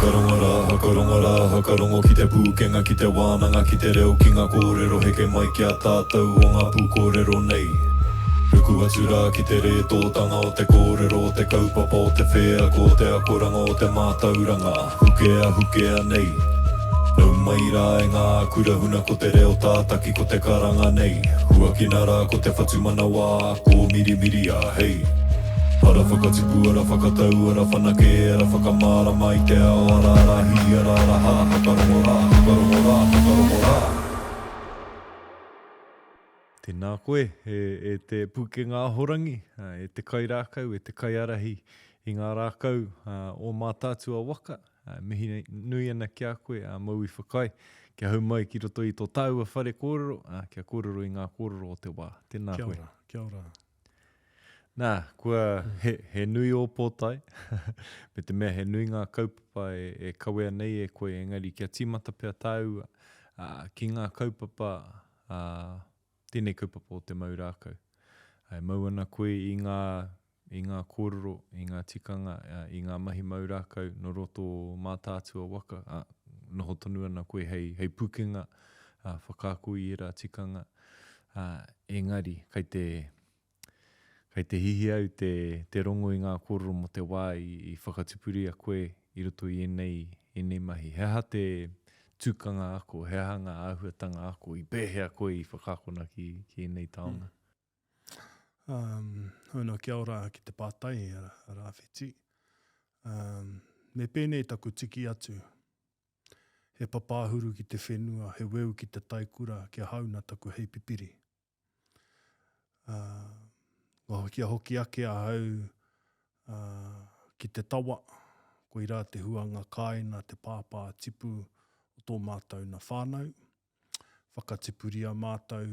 Hakarongo rā, hakarongo rā, hakarongo ki te pūkenga, ki te wānanga, ki te reo, ki ngā kōrero heke mai ki a tātou o ngā pūkōrero nei. Ruku atu rā ki te rētōtanga o te kōrero, o te kaupapa, o te wheako, o te akoranga, o te mātauranga, hukea, hukea nei. Nau mai rā e ngā kura huna ko te reo tātaki ko te karanga nei. Huakina rā ko te whatumanawa kōmirimiria, hei. Ara whakatipu, ara whakatau, ara whanake, ara whakamārama i te ao, ara ara hī, ara ara hā, hakarongo rā, hakarongo rā, hakarongo rā. Tēnā koe, e te pūkenga ahorangi, e te kairākau, e te kaiārahi i ngā rākau o Mātaatua waka. Mihi nui ana ki a koe, a Maui Whakai, kia hau mai ki roto i tō tāua whare kōrero, kia kōrero i ngā kōrero o te wā. Tēnā koe. Kia ora, kia ora. Nā, kua, he, he nui ō pōtae, me te mea he nui ngā kaupapa e, e kawea nei e koe, engari kia tīmata pea tāua, ā, ki ngā kaupapa, ā, tēnei kaupapa o te mau rākau. E mau ana koe i ngā, i ngā kōrero, i ngā tikanga, ā, i ngā mahi mau rākau nō roto o Mātaatua waka, ā, noho tonu ana koe hei, hei pukenga, ā, whakaako i ērā tikanga, ā, engari, kei te, Kei te hihi au te, te rongo i ngā kōrero mō te wā i, i whakatupuria koe i roto i ēnei, ēnei mahi. He aha te tukanga ako, he aha ngā āhuatanga ako, i pēhea koe i whakaakona ki, ki ēnei taonga? Um, hono, kia ora ki te pātai, Rāwhiti. Um, me pēnei taku tiki atu. He papāhuru ki te whenua, he weu ki te taikura, kia hauna taku heipipiri. Uh, kia hoki ake ahau uh, ki te tawa, koirā te huanga kāina, te pāpā tipu o tō mātou na whānau. Whakatipuria mātou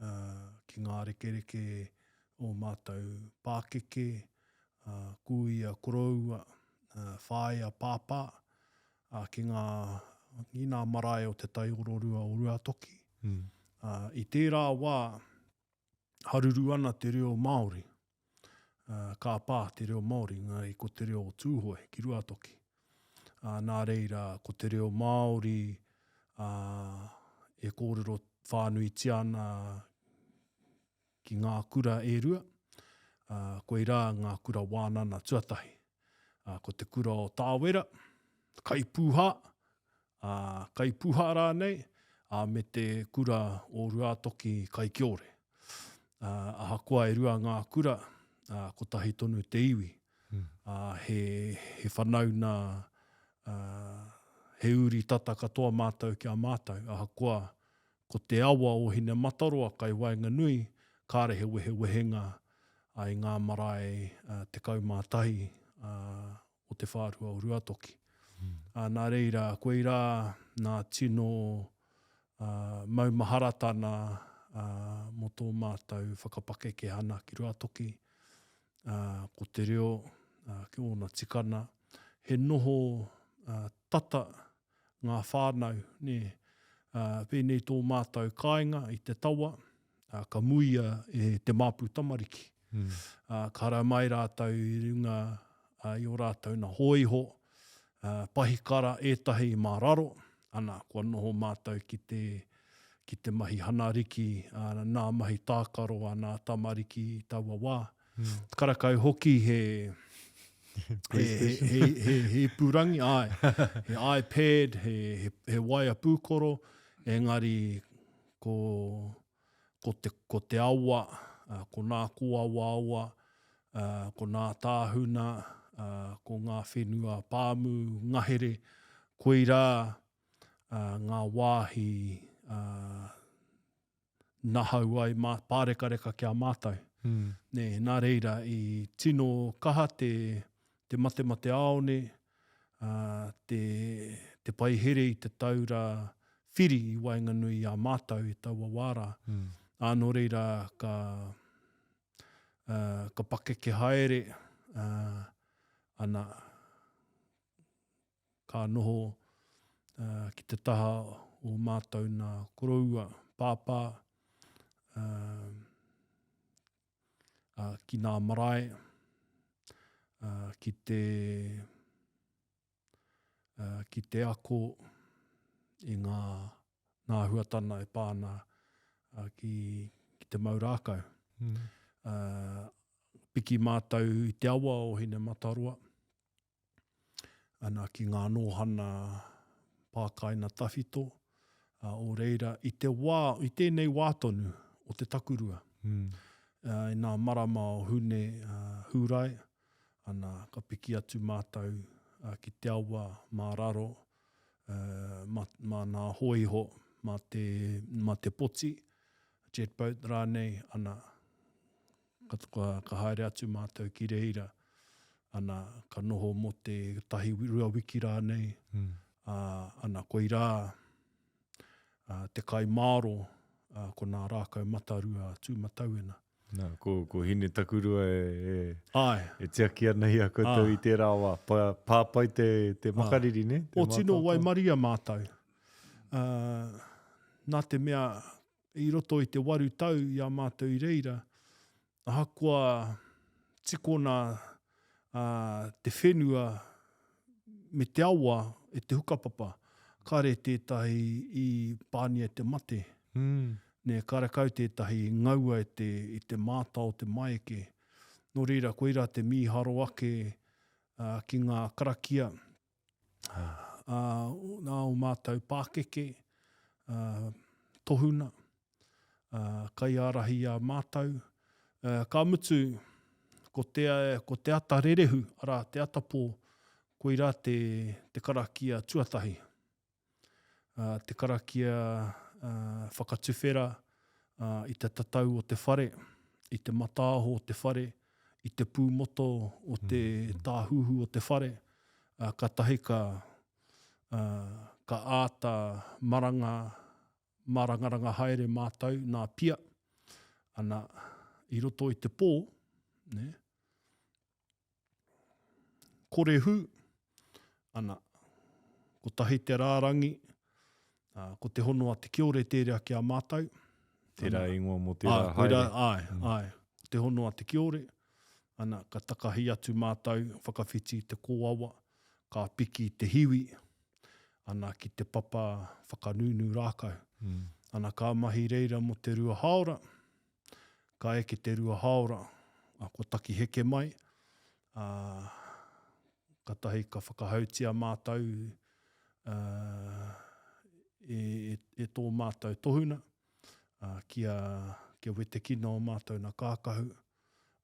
uh, ki ngā rekereke o mātou pākeke, uh, kūia koroua, uh, whāea pāpā, ā, ki ngā, ki ngā marae o Te Taiororua o Ruatoki. Mm. Ā, i tērā wā, haruru ana te reo Māori. Ā, kāpā te reo Māori, engari ko te reo o Tūhoe ki Ruatoki. Ā, nā reira, ko te reo Māori ā, e kōrero whānuitia ana ki ngā kura e rua, ā, koirā ngā kura wānana tuatahi. Ā, ko te kura o Tāwera, Kaipūhā, ā, Kaipūhā rānei, ā, me te kura o Ruātoki Kaikiore. Ā, ahakoa e rua ngā kura, ā, kotahi tonu te iwi. Ā, he, he whanauna, ā, he uri tata katoa mātou ki a mātou, ahakoa Ko te awa o Hinemataroa kai waenganui, kāre he wehewehenga i ngā marae 11 o te whārua o Ruatoki. Nā reira, koirā nā tino maumaharatana mō tō mātou whakapakekehana ki Ruatoki, ko te reo, ki ōna tikana, he noho tata ngā whānau, nē. Ā, pēnei tō mātou kāinga i te tawa, ā, ka muia e te māpu tamariki. Mm. Ā, ka haramai mai rātou i runga ā, i ō rātou na hōiho, ā, pahikara ētahi mā raro, ana, kua noho mātou ki te, ki te mahi hanariki, ā, nā mahi tākaro a nā tamariki i taua wā. Karakau hoki he, he, he, he, he, he ipurangi, āe, he iPad, he, he, he waea pūkoro, engari ko, ko, te, ko te awa, ko nā kōawaawa, ko nā tāhuna, ko ngā whenua pāmu, ngahere, koirā ngā wāhi nahau ai mā, pārekareka ki a mātou. Mm. Nē, nā reira, i tino kaha te, te matemateāone, uh, te, te paihere i te taura whiri i waenganui i a mātou i taua wā rā. Mm. Ā, nō reira, ka, uh, ka pakeke haere, uh, ana, Ka noho ki te taha o mātou nā koroua, pāpā, ki nā marae, ki te. ki te ako i ngā nā āhuatana e pā ana ki, ki te mau rākau. Mm. Uh, piki mātou i te awa o Hinemataroa, ana ki ngā nōhana pākaina tawhito, uh, o reira i te wā, i tēnei wā tonu o te takurua. Mm. Uh, i nā marama o Hune, uh, Hūrae, ana ka piki atu mātou uh, ki te awa mā raro, uh, mā, mā nā hōiho, mā te, mā te poti, jet boat rānei, ana, ka, ka, ka haere atu mātou ki reira, ana, ka noho mō te tahi rua wiki rānei, mm. uh, ana, koirā uh, te kai māro, uh, ko nā rākau matarua Tūmatauena. Nā, ko, ko Hine Takurua e, e, Ai. e tiaki ana i a koutou i tērā wā. Pa, pāpai te, te makariri, ne? Te o tino waimaria mātou. Uh, nā te mea, i roto i te waru tau i a mātou i reira, ahakoa tikona uh, te whenua me te awa e te hukapapa, kare tētahi i pānia e te mate. Mm. Nē, karekau tētahi i ngaua e te, i te mātao o te maeke. Nō reira, koirā te mīharo ake uh, ki ngā karakia ā, nā ō mātou pākeke, ā, tohuna, ā, kaiārahi i a mātou. Ā, ka mutu, ko te, ko te ata rerehu, arā, te atapō, koirā te, te karakia tuatahi. Ā, te karakia ā, whakatuwhera ā, i te tatau o te whare, i te matāho o te whare, i te pūmoto o te tāhuhu o te whare, ā, kātahi ka, ā, ka āta maranga, mārangaranga haere mātou nā Pia, ana, i roto i te pō, nē, kore hū, ana, kotahi te rārangi, ā, ko te hono a te kiore tērā ki a mātou. Tērā ingoa mō tērā haere. Koirā, āe, mm. āe. Ko te hono a te kiore, ana, ka takahi atu mātou, whakawhiti i te kōawa, ka piki i te hiwi, ana, ki te papa whakanūnū rākau. Mm. Ana, ka mahi reira mō te rua hāora, Ka eke te rua haora, a, kua taki heke mai, a, katahi ka whakahautia mātou a, e, e, e tō mātou tohuna, a, kia, kia wetekina o mātou na kākahu,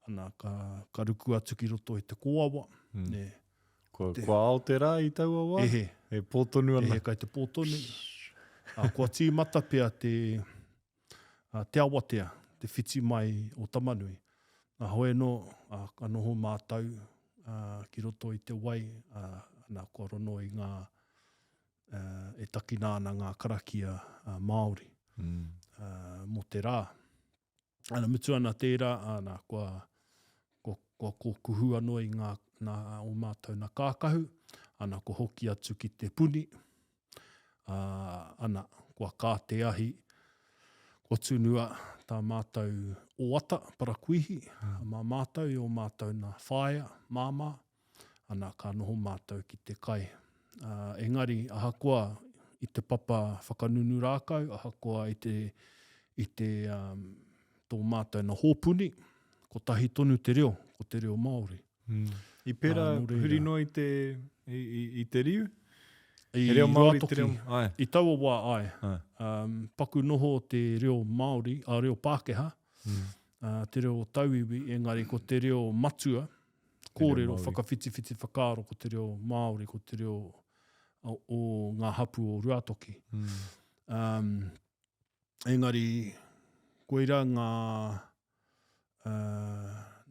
ana, ka, ka ruku atu ki roto i te kōawa, mm. ne. Kua, te, kua ao te rā i taua wā? Ehe. E pō tonu ana. Ehe, kai te pō tonu. A, kua tīmata pea te, te awatea, te whiti mai o Tamanui. Nā hoi anō, ka noho mātou ki roto i te wai, nā, kua rono i ngā, e takina ana ngā karakia Māori mō te rā. Ana, mutu ana tērā, ana, kua, kua, kua kōkuhu anō i ngā, nā ō mātou nā kākahu, ana, kua hoki atu ki te puni, ā, ana, kua kā te ahi, kua tunua tā mātou oata, parakuihi, mā mātou i ō mātou nā whaea, māmā, ana, ka noho mātou ki te kai. Ā, engari, ahakoa i te papa whakanunu rākau, ahakoa i te, i te, um, tō mātou na hōpuni, kotahi tonu te reo, ko te reo Māori. Mm. I pērā uh, huri noa i te, i, i, i te riu? I He reo Māori te reo... Ai. I taua wā, ai. ai. Um, paku noho te reo Māori, a reo Pākehā, mm. uh, te reo tauiwi, engari ko te reo matua, kōrero, whakawhitiwhiti whakaaro, ko te reo Māori, ko te reo o, o ngā hapu o Ruatoki. Mm. Um, engari, koira ngā,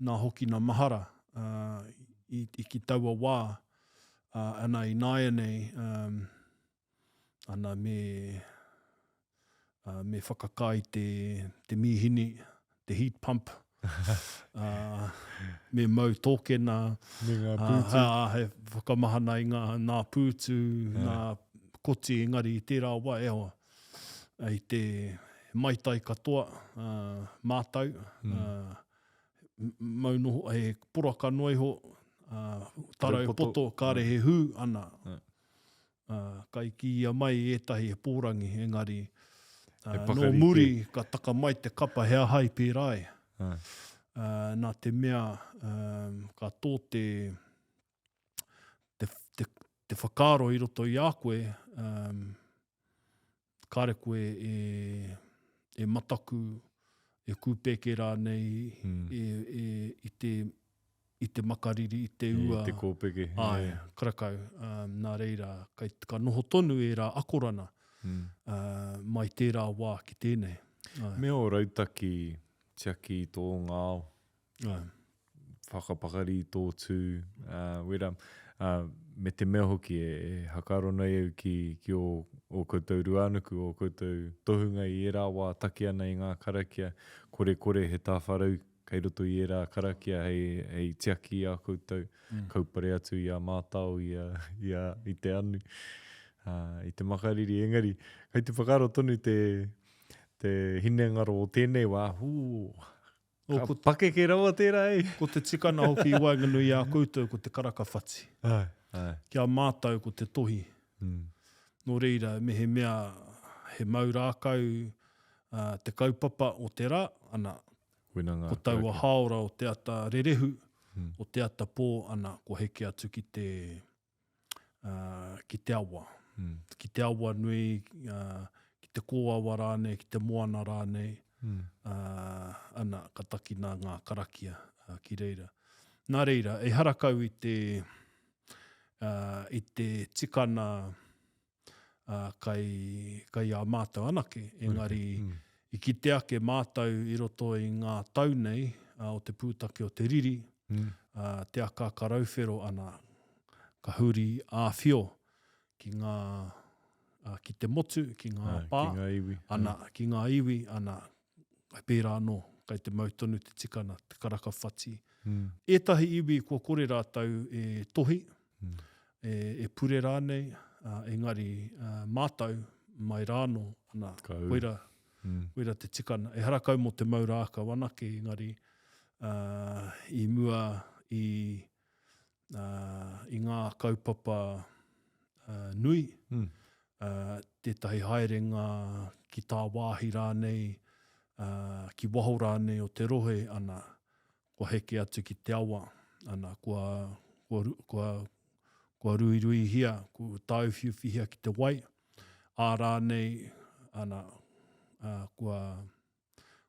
nā hoki nā mahara i, i ki taua wā, ana i nāianei, ana me, me whakakā i te, te mīhini, te heat pump, uh, me mau tōkena, me ngā pūtu. Uh, he whakamahana i ngā, nā pūtu, yeah. nā koti, engari i tērā wā, e hoa, i te maitai katoa, uh, mātau, mm. uh, mau noho, he poraka noa iho, uh, tarau poto, poto kāre he hū, ana. Yeah. Ka i kīia mai ētahi he pōrangi, engari nō muri ka taka mai te kapa he aha i pērā ai. Nā te mea ka tō te, te, te, te whakaaro i roto i a koe, kāre koe e, e mataku, e kūpēke rānei mm. e, e, i, te, i te makariri, i te ua. I te kōpeke. Āe, karakau. Um, nā reira, kai, ka noho tonu ērā akorana mm. uh, mai tērā wā ki tēnei. Āe. Me ō rautaki tiaki i tō ngāo. Āe. Whakapakari i tō tū, ā, wera, ā, me te mea hoki e, e hakaaro nei au ki, ki ō, ō koutou ruānuku, ō koutou tohunga i ērā wā taki ana i ngā karakia, korekore he tāwharau kei roto i ērā karakia hei, hei tiaki i a koutou, mm. kaupare atu i a mātao, i a, i a, i te anu, ā, i te makariri. Engari, kei te whakaaro tonu te, te hinengaro o tēnei wā, hū, Ka ko, pakeke rawa tērā e. Ko te tikana hoki i waenganui i a koutou ko te karaka whati. Ae, ae. Ki a mātou ko te tohi. Mm. Nō reira, mehemea he mau rākau uh, te kaupapa o te rā, ana, Koina ngā ko taua hāora o te ata rerehu, mm. o te ata pō, ana, ko heke atu ki te, ki te awa. Mm. Ki te awa nui, uh, ki te kōawa rānei, ki te moana rānei, mm. uh, ana, ka takina ngā karakia uh, ki reira. Nā reira, ehara kau i te, uh, i te tikana uh, kai, kai a mātou anake, engari mm. i kite ake mātou i roto i ngā tau nei uh, o te pūtake o te riri, mm. uh, te akaaka rauwhero ana, ka huri āwhio ki ngā, uh, ki te motu, ki ngā pā, ki ngā iwi. Ana, mm. ki ngā iwi, ana, kai pērā anō, kai te mau tonu te tikana, te karaka whati. Mm. Ētahi iwi kua kore rātou e tohi, mm. e, e pure rānei, uh, engari uh, mātou mai rānō, ana, koira, mm. koira te tikana. Ehara kau mō te mau rākau anake, engari uh, i mua i, uh, i ngā kaupapa uh, nui, mm. uh, tētahi haerenga ki tāwāhi rānei, uh, ki waho rānei o te rohe, ana, kua heke atu ki te awa, ana, kua, kua, kua, kua ruiruihia, kua tāuwhiuwhihia ki te wai, ā rānei, ana, uh, kua,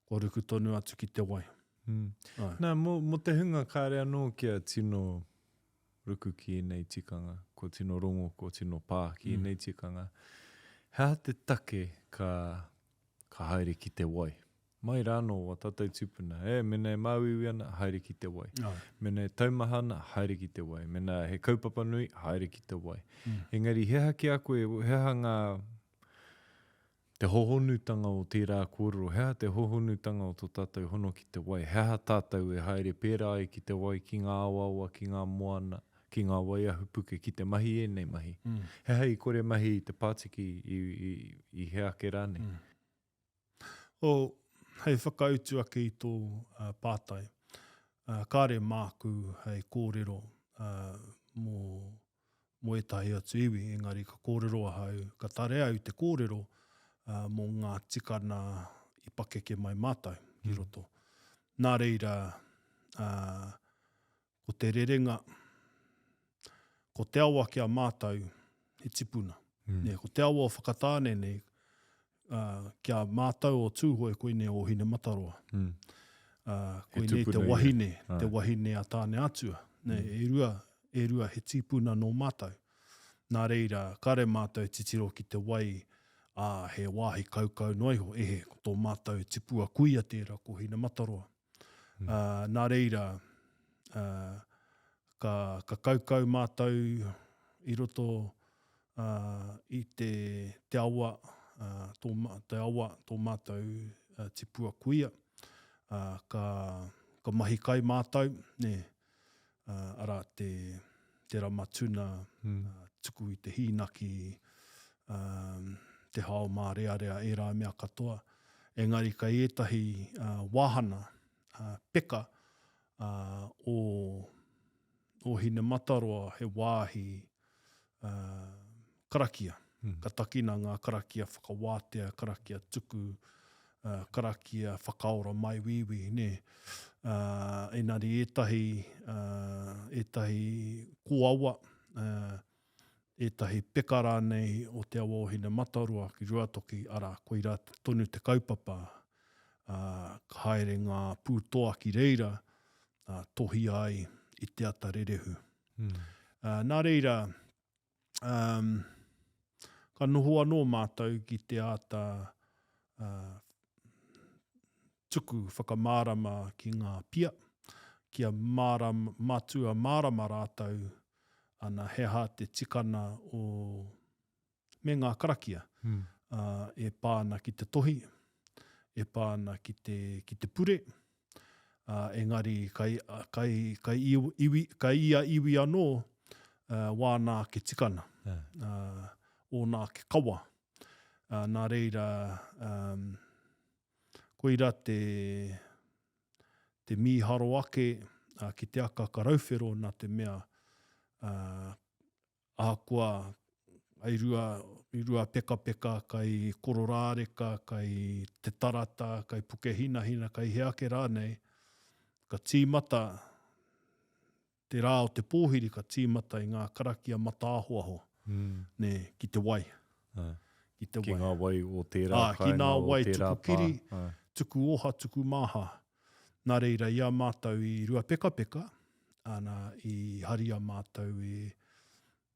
kua ruku tonu atu ki te wai. Mm. Ai. Nā, mō, mō te hunga kāre anō kia tino ruku ki ēnei tikanga, kua tino rongo, kua tino pā ki mm. ēnei tikanga, he aha te take ka, ka haere ki te wai? Mai rānō wā tātou tūpuna, e, mena e māuiui ana, haere ki te wai. Ai. Mena e taumaha ana, haere ki te wai. Mena he kaupapa nui, haere ki te wai. Mm. Engari, he aha ki a koe, he aha ngā, Te hohonutanga o tērā kōrero, he aha te hohonutanga o tō tātou hono ki te wai? He aha tātou e haere pērā ai ki te wai, ki ngā awaawa, ki ngā moana, ki ngā wai ahupuke, ki te mahi ēnei mahi? He aha i kore mahi i te pātiki i, i, i hea ake rānei? Oh, hei whakautu ake i tō uh, pātai, uh, kāre māku hei kōrero uh, mō mō ētahi atu iwi, engari ka kōrero ahau, ka tarea au te kōrero mō ngā tikana i pakeke mai mātou ki mm. roto. Nā reira, ko te rerenga, ko te awa ki a mātou, he tipuna. Mm. Nē, ko te awa o Whakatāne nei, uh, ki a mātou o Tūhoe, koinei o Hinemataroa. Mm. Uh, koinei te wahine, te wahine a Tāne Atua. Nē, mm. e rua, e rua he tīpuna nō mātou. Nā reira, kare mātou titiro ki te wai, ā, he wāhi kaukau noa iho, ehe, ko tō mātou tipua kuia tērā, ko Hinemataroa. Mm. Uh, nā reira, uh, ka, ka kaukau mātou i roto uh, i te, te awa, uh, tō, te awa, tō mātou uh, tipua kuia. Uh, ka, ka mahi kai mātou, nē, uh, arā te, te rama tuna, mm. uh, tuku i te hīnaki, um, te hao mārearea, ērā mea katoa. Engari kai ētahi uh, wāhana, uh, peka uh, o, o Hinemataroa he wāhi uh, karakia. Ka takina ngā karakia whakawātea, karakia tuku, karakia whakaora maiuiui, nē. Engari ētahi, ētahi kōawa, ētahi peka rānei o te awa o Hinemataroa ki Ruatoki, arā, koirā tonu te kaupapa, ā, ka haere ngā pūtoa ki reira, ā, tohia ai i te ata rerehu. Ā, nā reira, ā, ka noho anō mātou ki te āta, ā, tuku whakamārama ki ngā pia, kia mārama, matua mārama rātou ana he aha te tikana o, me ngā karakia e pā ana ki te tohi, e pā ana ki te, ki te pure, engari kai, kai, kai, iwi, kai ia iwi anō wāna ake tikana, ōna ake kawa. Nā reira, koira te, te mīharo ake ki te akaka rauwhero nā te mea ahakoa i rua, i Ruapekapeka, kai Kororāreka, kai Te Tarata, kai Pukehinahina, kai hea ake rānei, ka tīmata te rā o te pōhiri ka tīmata i ngā karakia matāhoaho, nē, ki te wai. Ki te wai. Ki ngā wai o tērā kāinga, o tērā pā. Ki ngā wai tuku kiri, tuku oha, tuku māha. Nā reira, i a mātou i Ruapekapeka, ana, i haria mātou e,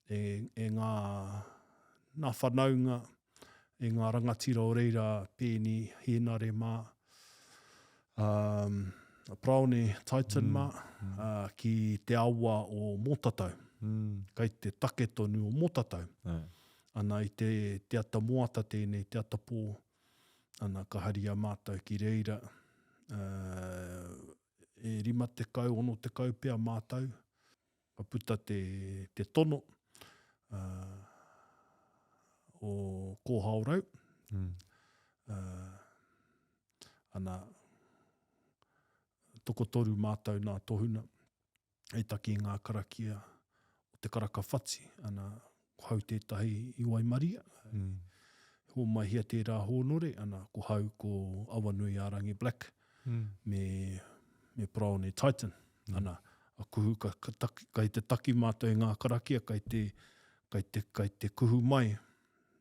e, e ngā, nā whanaunga, e ngā rangatira o reira, Pēni, Hēnare mā, um, Paraone Titan mā, mm. uh, ki te awa o Mōtatau. Mm. Kai te take tonu o Mōtatau. Mm. Ana i te, te ata moata tēnei, te ata pō, ana ka haria mātou ki reira, uh, e 50, 60 pea mātou, Ka puta te, te tono uh, o Kōhaorau. Mm. Uh, ana, tokotoru mātou nā tohuna, hei taki i ngā karakia o te karaka whati, ana, ko hau tētahi i waimaria, mm. hōmaihia tērā hōnore, ana, ko hau ko Awanui-ā-rangi Black, mm. me, me Paraone Titan. Mm. Ana, a kuhu, ka, ka taki, kai te taki mātou i ngā karakia, kai te, kai te, kai te kuhu mai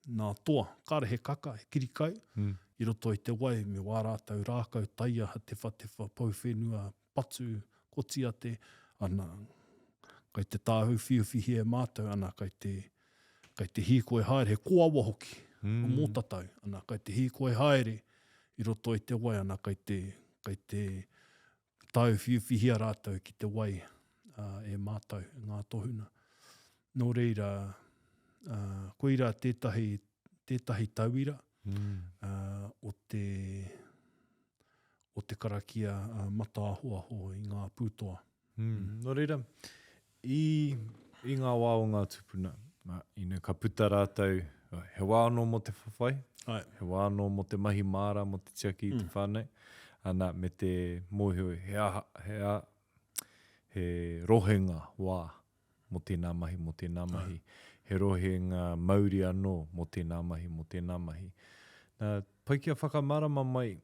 nā toa, kāre he kaka, he kirikai, mm. i roto i te wai, me wā rātou rākau, taiaha, tewhatewha, pouwhenua, patu, kotiate, ana, kai te tāuwhiuwhihia e mātou, ana, kai te, kai te hīkoi haere, he kōawa hoki, mm. o Mōtatau, ana, kai te hīkoi haere i roto i te wai, ana, kai te, kai te tāuwhiuwhihia rātou ki te wai uh, e mātou, e ngā tohuna. Nō reira, uh, koira tētahi, tētahi tauira mm. uh, o te, o te karakia uh, mataahoaho i ngā pūtoa. Mm. Nō reira, i, i ngā wā o ngā tūpuna, ina ka puta rātou, he wā anō mō te whawhai, Ai. he wā anō mō te mahi māra, mō te tiaki i te mm. whānau, ana, me te mōhio, he aha, he, a, he rohenga wā mō tēnā mahi, mō tēnā mahi. He rohenga mauri anō mō tēnā mahi, mō tēnā mahi. Nā, pai kia whakamārama mai,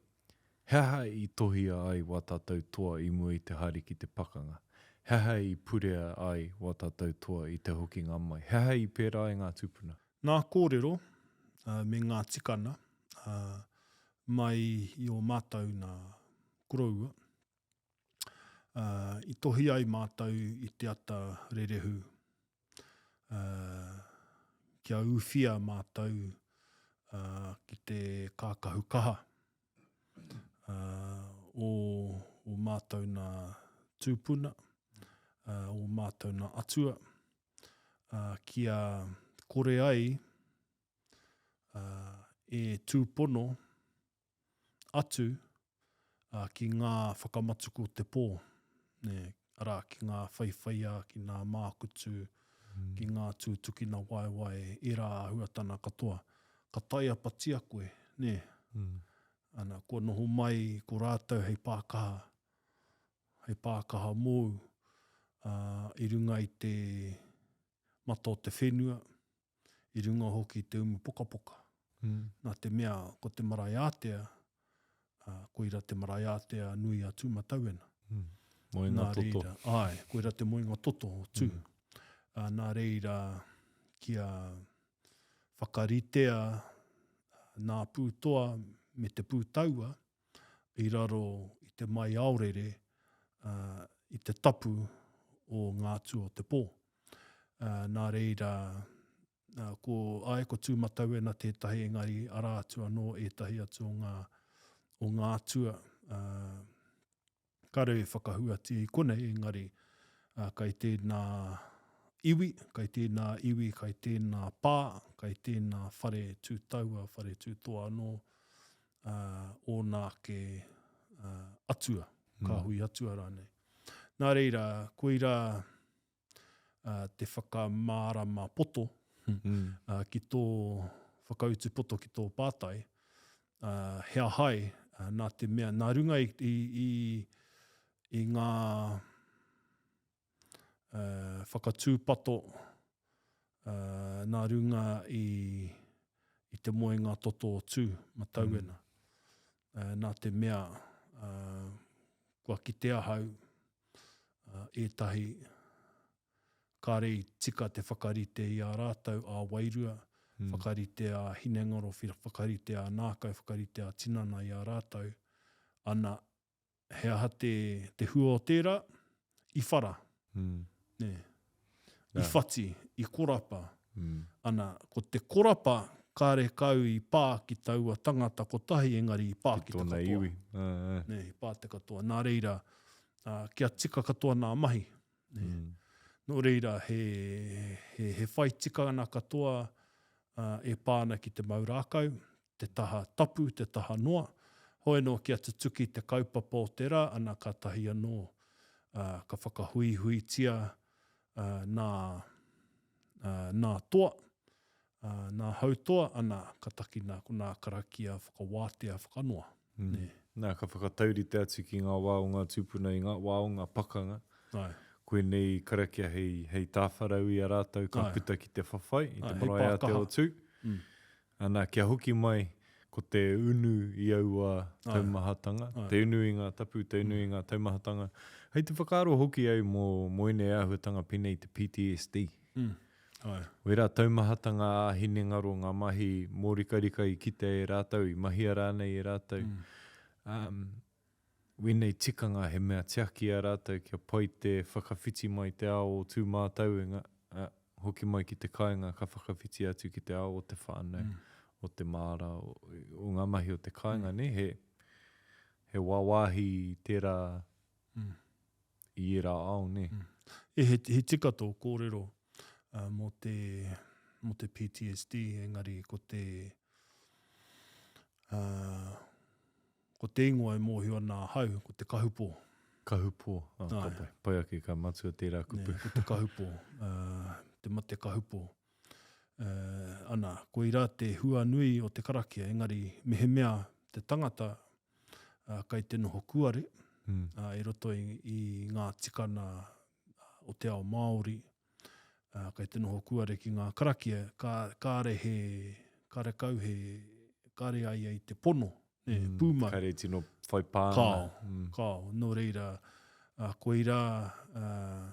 He aha i tohia ai wā tātou toa i mua i te haere ki te pakanga? He aha i purea ai wā tātou toa i te hokinga mai? He aha i pērā ai ngā tūpuna? Ngā kōrero me ngā tikana mai i ō mātou nā koroua, i tohi ai mātou i te ata rerehu kia ūwhia mātou ki te kākahu kaha o ō mātou nā tūpuna, ō mātou nā atua, kia kore ai e tūpono atu ki ngā whakamatuku o te pō, nē, arā, ki ngā whaiwhaiā, ki ngā mākutu, mm. ki ngā tūtukina waewae, ērā āhuatana katoa. Ka taiapatia koe, nē. Mm. Ana, kua noho mai ko rātou hei pākaha, hei pākaha mōu, ā, i runga i te mata o te whenua, I runga hoki i te umu pokapoka. Mm. Nā te mea, ko te marae ātea, uh, koira te marae ātea nui a Tūmatauena. Mm. Moenga nā toto. Reira, āe, koira te moenga toto o Tū. Mm. Uh, nā reira, kia whakaritea nā pūtoa me te pūtaua i raro i te mai aorere uh, i te tapu o ngā atua o te pō. Uh, nā reira, uh, ko, ai, ko Tūmatauena tētahi, engari arā atu anō ētahi atu o ngā, o ngā atua. Uh, Kāre e whakahuatia i konei, engari kai tēnā iwi, kai tēnā iwi, kai tēnā pā, kai tēnā whare tū taua, whare tū toa anō, ōna ake atua, kāhui atua rānei. Nā reira, koirā te whakamārama poto ki tō whakautu poto ki tō pātai, he ahai nā te mea, nā runga i, i, i, i ngā whakatūpato, nā runga i, i te moenga toto o Tū, Matauena. Mm. Nā te mea, kua kite ahau, ētahi kāre i tika te whakarite i a rātou ā-wairua, mm. whakarite ā-hinengaro, whakarite ā-nākau, whakarite ā-tinana i a rātou, ana, he aha te, te hua o tērā? I whara. Mm. Nē. I whati, i korapa. Mm. Ana, ko te korapa kāre kau i pā ki taua tangata kotahi, engari i pā ki, ki te katoa. Iwi. Nē, i pā te katoa. Nā reira, uh, kia tika katoa nā mahi. Nē. Mm. Nō reira, he, he, he whai tikanga katoa uh, e pā ana ki te mau rākau, te taha tapu, te taha noa. Hoi anō kia tutuki te kaupapa o te rā, ana kātahi anō uh, ka whakahuihuitia uh, nā, uh, nā toa, uh, nā hautoa, ana ka takina ko nā karakia whakawātea whakanoa. Mm. Nē. Nā, ka whakataurite atu ki ngā wā o ngā tūpuna i ngā wā o ngā pakanga. Ai. Koinei karakia hei, hei tāwharau i a rātou ka Ai. puta ki te whawhai, i te Ai, hei marae ātea pākaha. o Tū. Mm. Ana, kia hoki mai ko te unu i aua taumahatanga, te unu i ngā tapu, te unu i ngā taumahatanga. Hei te whakaaro hoki au mō, mō ēnei āhuatanga pēnei i te PTSD. Mm. Ai. Wērā taumahatanga ā-hinengaro, ngā mahi mōrikarika i kitea e rātou, i mahia rānei e rātou. Mm. Um, Wēnei tikanga he mea tiaki i a rātou kia pai te whakawhiti mai te ao o Tūmātauenga, ā, hoki mai ki te kāinga ka whakawhiti atu ki te ao o te whānau, o te māra, o, o ngā mahi o te kāinga, nē, he, he wāwāhi tērā i ērā ao, nē. E, he, he tika tō kōrero uh, mō te, mō te PTSD, engari ko te, uh, Ko te ingoa e mōhio ana ahau, ko te kahupō. Kahupō, oh, ka pai. Pai ake ka matua tērā kupu. Nē, ko te kahupō, uh, te mate kahupō. Uh, ana, koirā te hua nui o te karakia, engari mehemea te tangata uh, kai te noho kuare, mm. uh, i roto i, i ngā tikana o te ao Māori, uh, kai te noho kuare ki ngā karakia, ka, kāre he, kāre kau he, kāre a ia i te pono, nē, mm, pūmau. Kāre tino whai pānga. Kāo, mm. kāo. Nō reira, uh, koirā uh,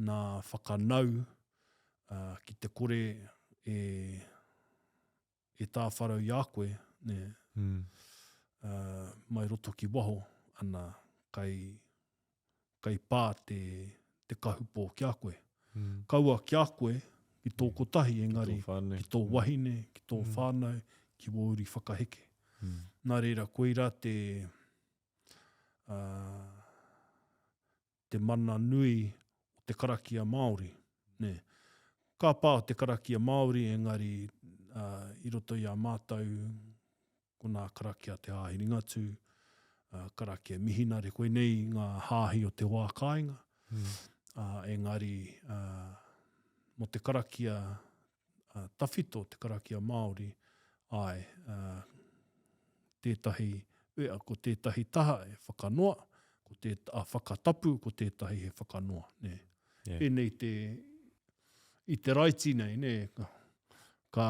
nā whakanau uh, ki te kore e, e tāwharau i a koe, nē, mm. uh, mai roto ki waho, ana, kai, kai pā te, te kahupō ki a koe. Mm. Kaua ki a koe, ki tō kotahi, engari ki tō, whānau. ki tō mm. wahine, ki tō mm. whānau, ki wō uri whakaheke. Mm. Nā reira, koirā te, uh, te mana nui o te karakia Māori. Nē. Ka pā te karakia Māori, engari uh, i roto i a mātou, ko nā karakia te Hāhi Ringatū, uh, karakia Mihinare, koinei ngā hāhi o te wā kāinga. Mm. Uh, engari, uh, mō te karakia uh, tawhito, te karakia Māori, āe, uh, tētahi, ea, ko tētahi taha e whakanoa, ko tē, a whakatapu, ko tētahi he whakanoa. Nē. Yeah. Pēnei te, i te raiti nei, nē, Ka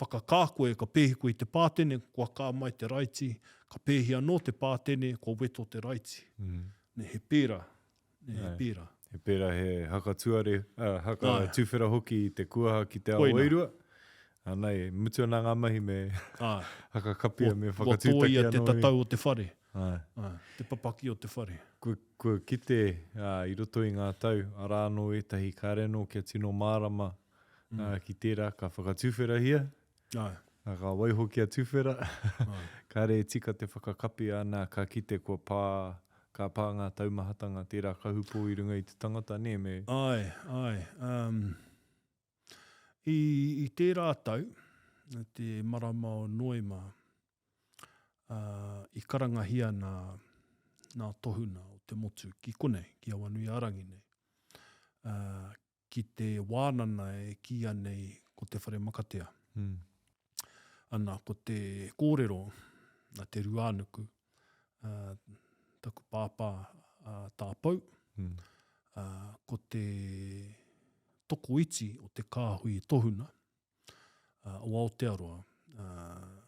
whakakā koe, ka pēhi koe i te pātene, kua kā mai te raiti, ka pēhi anō te pātene, kua weto te raiti. Mm. Ne, he pērā. Ne, he pērā. He pērā he haka tuare, uh, haka Ai. tuwhera hoki i te kuaha ki te ao wairua. Anei, mutu ana ngā mahi me Ai. haka kapia me whakatūtaki anō. Kua tōia te tatau o te whare. Ai. Ai. Te papaki o te whare. Kua, kua kite uh, i roto i ngā tau, arā anō ētahi kāre anō kia tino mārama mm. uh, ki tērā ka whakatuwherahia. Ai. Nā, ka waiho kia tuwhera. Ai. Kāre e tika te whakakapi ana, ka kite kua pā, ka pā ngā taumahatanga tērā kahupō i runga i te tangata, nē, me... Ai, ai. Um, i, i tērā tau, te marama o Noema, uh, i karangahia nā, nā tohuna o te motu ki konei, ki Awanuiārangi nei, uh, ki te wānana e kīia nei ko Te Whare Makatea. Mm. Ana, ko te kōrero a Te Ruānuku, uh, taku pāpā uh, tā Pou, mm. uh, ko te tokoiti o te kāhui tohuna uh, o Aotearoa, uh,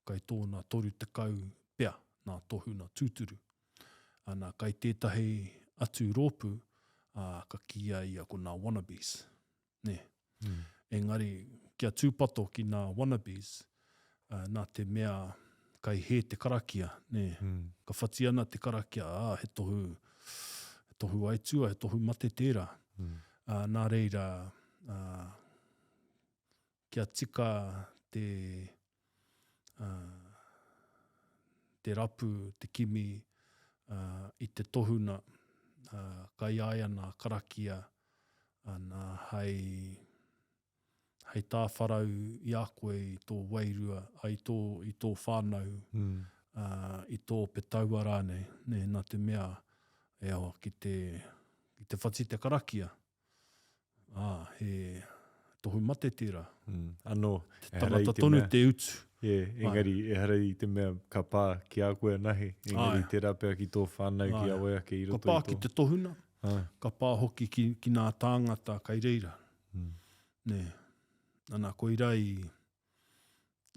kai tōna 30 pea nā tohuna tūturu. Ana, kai tētahi atu rōpū, ā, ka kīia ia ko nā wannabes. Nē. Mm. Engari, kia tūpato ki nā wannabes, ā, nā te mea kai hē te karakia, nē. Mm. Ka whati ana te karakia, ā, he tohu, he tohu aitua, he tohu mate tērā. Mm. Ā, nā reira, ā, kia tika te, ā, te rapu, te kimi, ā, i te tohuna, ā, kai a ia nā karakia, ana, hei, hei tāwharau i a koe i tō wairua, ā, i tō, i tō whānau, mm. ā, i tō petaua rānei, nē, nā te mea, e awa, ki te, ki te whati te karakia, Ā, he tohu mate tērā. Mm, anō, te tangata tonu te utu. Yeah, engari, Ai. ehara i te mea ka pā ki a koe anahe, engari Ai. tērā pea ki tō whānau, ki a wai ake i roto i tō... Ka pā ki te tohuna, Ai. ka pā hoki ki, ki nā tāngata kai reira. Mm. Nē. Ana, koirā i,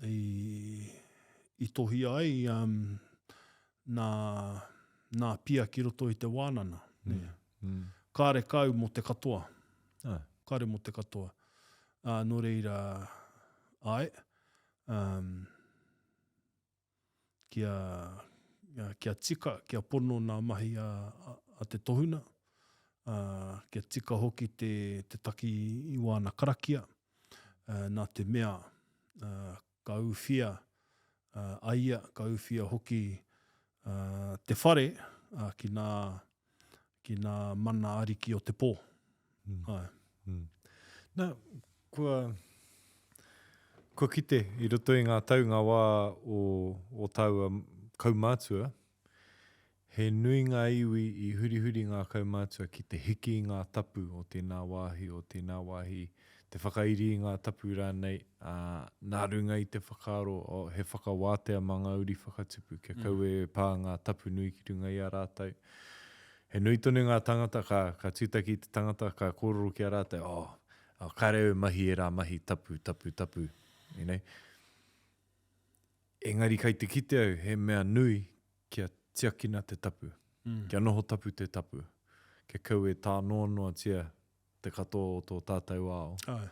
i, i tohia ai um, nā, nā pia ki roto i te wānana. Mm. Nē. Mm. Kāre kau mō te katoa. Ah. Kāre mō te katoa. Uh, nō reira, ai, um, kia, kia tika, kia pono nā mahi a, a, a te tohuna, ā, kia tika hoki te, te taki i wāna karakia, ā, nā te mea, ā, ka ūwhia a ia, ka ūwhia hoki ā, te whare ā, ki nā, ki nā mana ariki o te pō. Mm. Āe. Mm. Nā, kua, kua kite i roto i ngā tau, ngā wā o, o tāua kaumātua, he nui ngā iwi i hurihuri ngā kaumātua ki te hiki i ngā tapu o tēnā wāhi, o tēnā wāhi, te whakairi i ngā tapu rānei, ā, nā runga i te whakaaro, oh, he whakawātea mā ngā uri whakatupu, kia mm. kaua e pā ngā tapu nui ki runga i a rātou. He nui tonu ngā tangata, ka, ka tūtaki i te tangata, ka kōrero ki a rātou, oh, oh, kāre au e mahi ērā mahi tapu, tapu, tapu, you know. Engari kai te kite au, he mea nui kia tiakina te tapu, mm. kia noho tapu te tapu, kia kaua e tānoanoatia te katoa o tō tātou ao. Āe.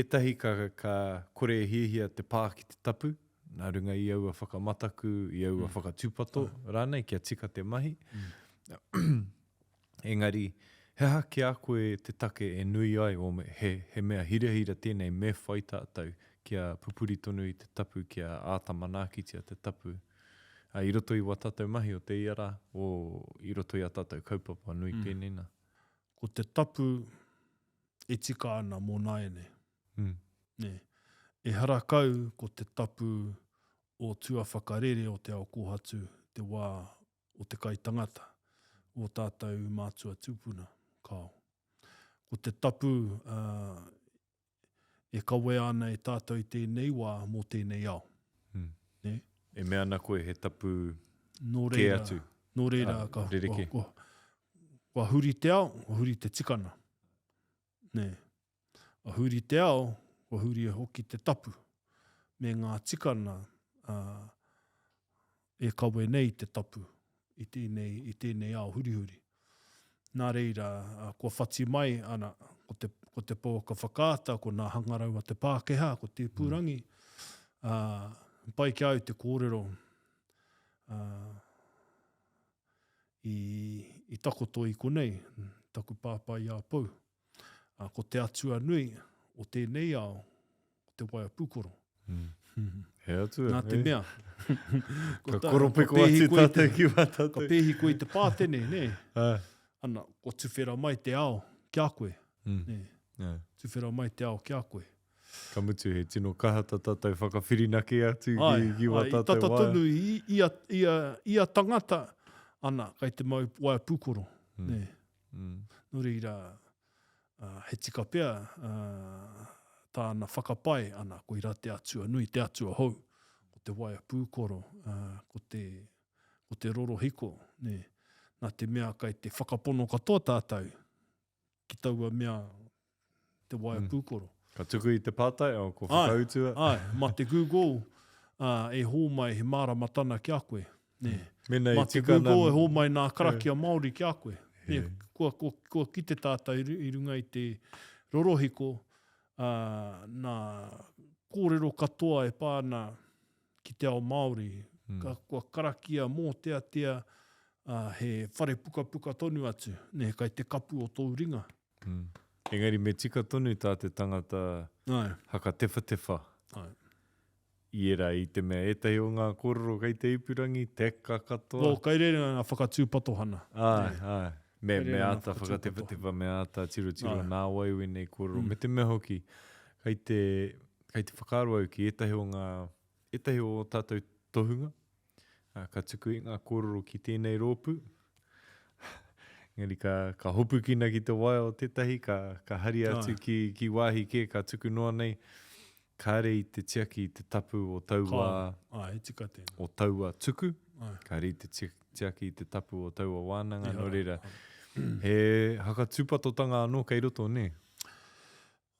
Ētahi ka, ka kore e hiahia te pā ki te tapu, nā runga i aua whakamataku, i aua mm. whakatūpato Āe. rānei, kia tika te mahi. Mm. Engari, he aha ki a koe te take e nui ai, o me, he, he mea hirahira tēnei me whai tātou kia pupuri tonu i te tapu, kia āta manaakitia te tapu. A, i roto i wā tātou mahi o te ia rā, o, i roto i ā tātou kaupapa nui mm. pēnei nā. Ko te tapu e tika ana mō nāianei. Mm. Nē. Ehara kau ko te tapu o tuawhakarere o te ao kōhatu, te wā o te kai tangata, o tātou mātua tūpuna, kāo. Ko te tapu uh, e kawea ana e tātou i tēnei wā mō tēnei ao. Mm. Nē? E mea ana koe he tapu nō reira, kē atu. Nō reira, ah, ka, kua, kua, kua huri te ao, kua huri te tikana. Nē. Kua huri te ao, Kua huria hoki te tapu me ngā tikana e kawe nei te tapu i tēnei, i tēnei ao hurihuri. Nā reira, kua whati mai, ana, ko te, ko te pouaka whakaata, ko nā hangarau a te Pākehā, ko te ipurangi, ā, pai ki a au te kōrero, ā, i, i takoto i konei, taku pāpā i a Pou. Ā, ko te atua nui o tēnei ao, ko te waea pūkoro. Mm. He atua. Nā te mea. Ka koropiko atu tātou ki wā tātou. Ka pēhi koe i te pātene, nē? Ana, kua tuwhera mai te ao ki a koe. Mm. Nē? Yeah. Tuwhera mai te ao ki a koe. Ka mutu he tino kaha tā tātou whakawhirinaki atu ki, ki wā tātou waea. Ai, tata tonu i ia, ia, ia tangata, ana, kai te mau waea pūkoro. Mm. Nē? Mm. Nō reira, he tika pea tāna whakapae, ana, koirā te atua nui, te atua hou, ko te waea pūkoro, ko te, ko te rorohiko, nē. Nā te mea kai te whakapono katoa tātou ki taua mea, te waea mm. pūkoro. Ka tuku i te pātai, o, ko whakautua. Ai, ai, mā te Google uh, e hōmai he māramatana ki a koe. Nē. Mm. Mēnā Mā i te tika Google nā... e hōmai nā karakia Māori ki a koe. He. Nē, kua, kua, kua kite tātou i runga i te rorohiko, uh, nā kōrero katoa e pā ana ki te ao Māori. Mm. Ka, kua karakia mōteatea, uh, he whare pukapuka tonu atu, nē, kai te kapu o tōu ringa. Mm. Engari me tika tonu tā te tangata Ai. hakatewhatewha Ai. i ērā i te mea ētahi o ngā kōrero kei te ipurangi, teka katoa. Well, kai reira ngā whakatūpatohana. Āe, āe. Me, Kai me reira ngā āta whakatūpatohana. whakatewhatewha, me āta tirotiro Āe. nā wai wēnei kōrero. Mm. Me te mea hoki, kei te, kei te whakaaro au ki ētahi o ngā, ētahi o ō tātou tohunga, Ā, ka tuku i ngā kōrero ki tēnei rōpū. Engari ka, ka hopukina ki te waea o tētahi, ka, ka haria atu ki, ki wāhi kē, ka tuku noa nei, kāre i te tiaki i te tapu o taua, Ka, ā, he tika tēnā. o taua tuku, Āe. kāre i te tiaki i te tapu o taua wānanga, Ehara. nō reira, he hakatūpatotanga anō kei roto, nē?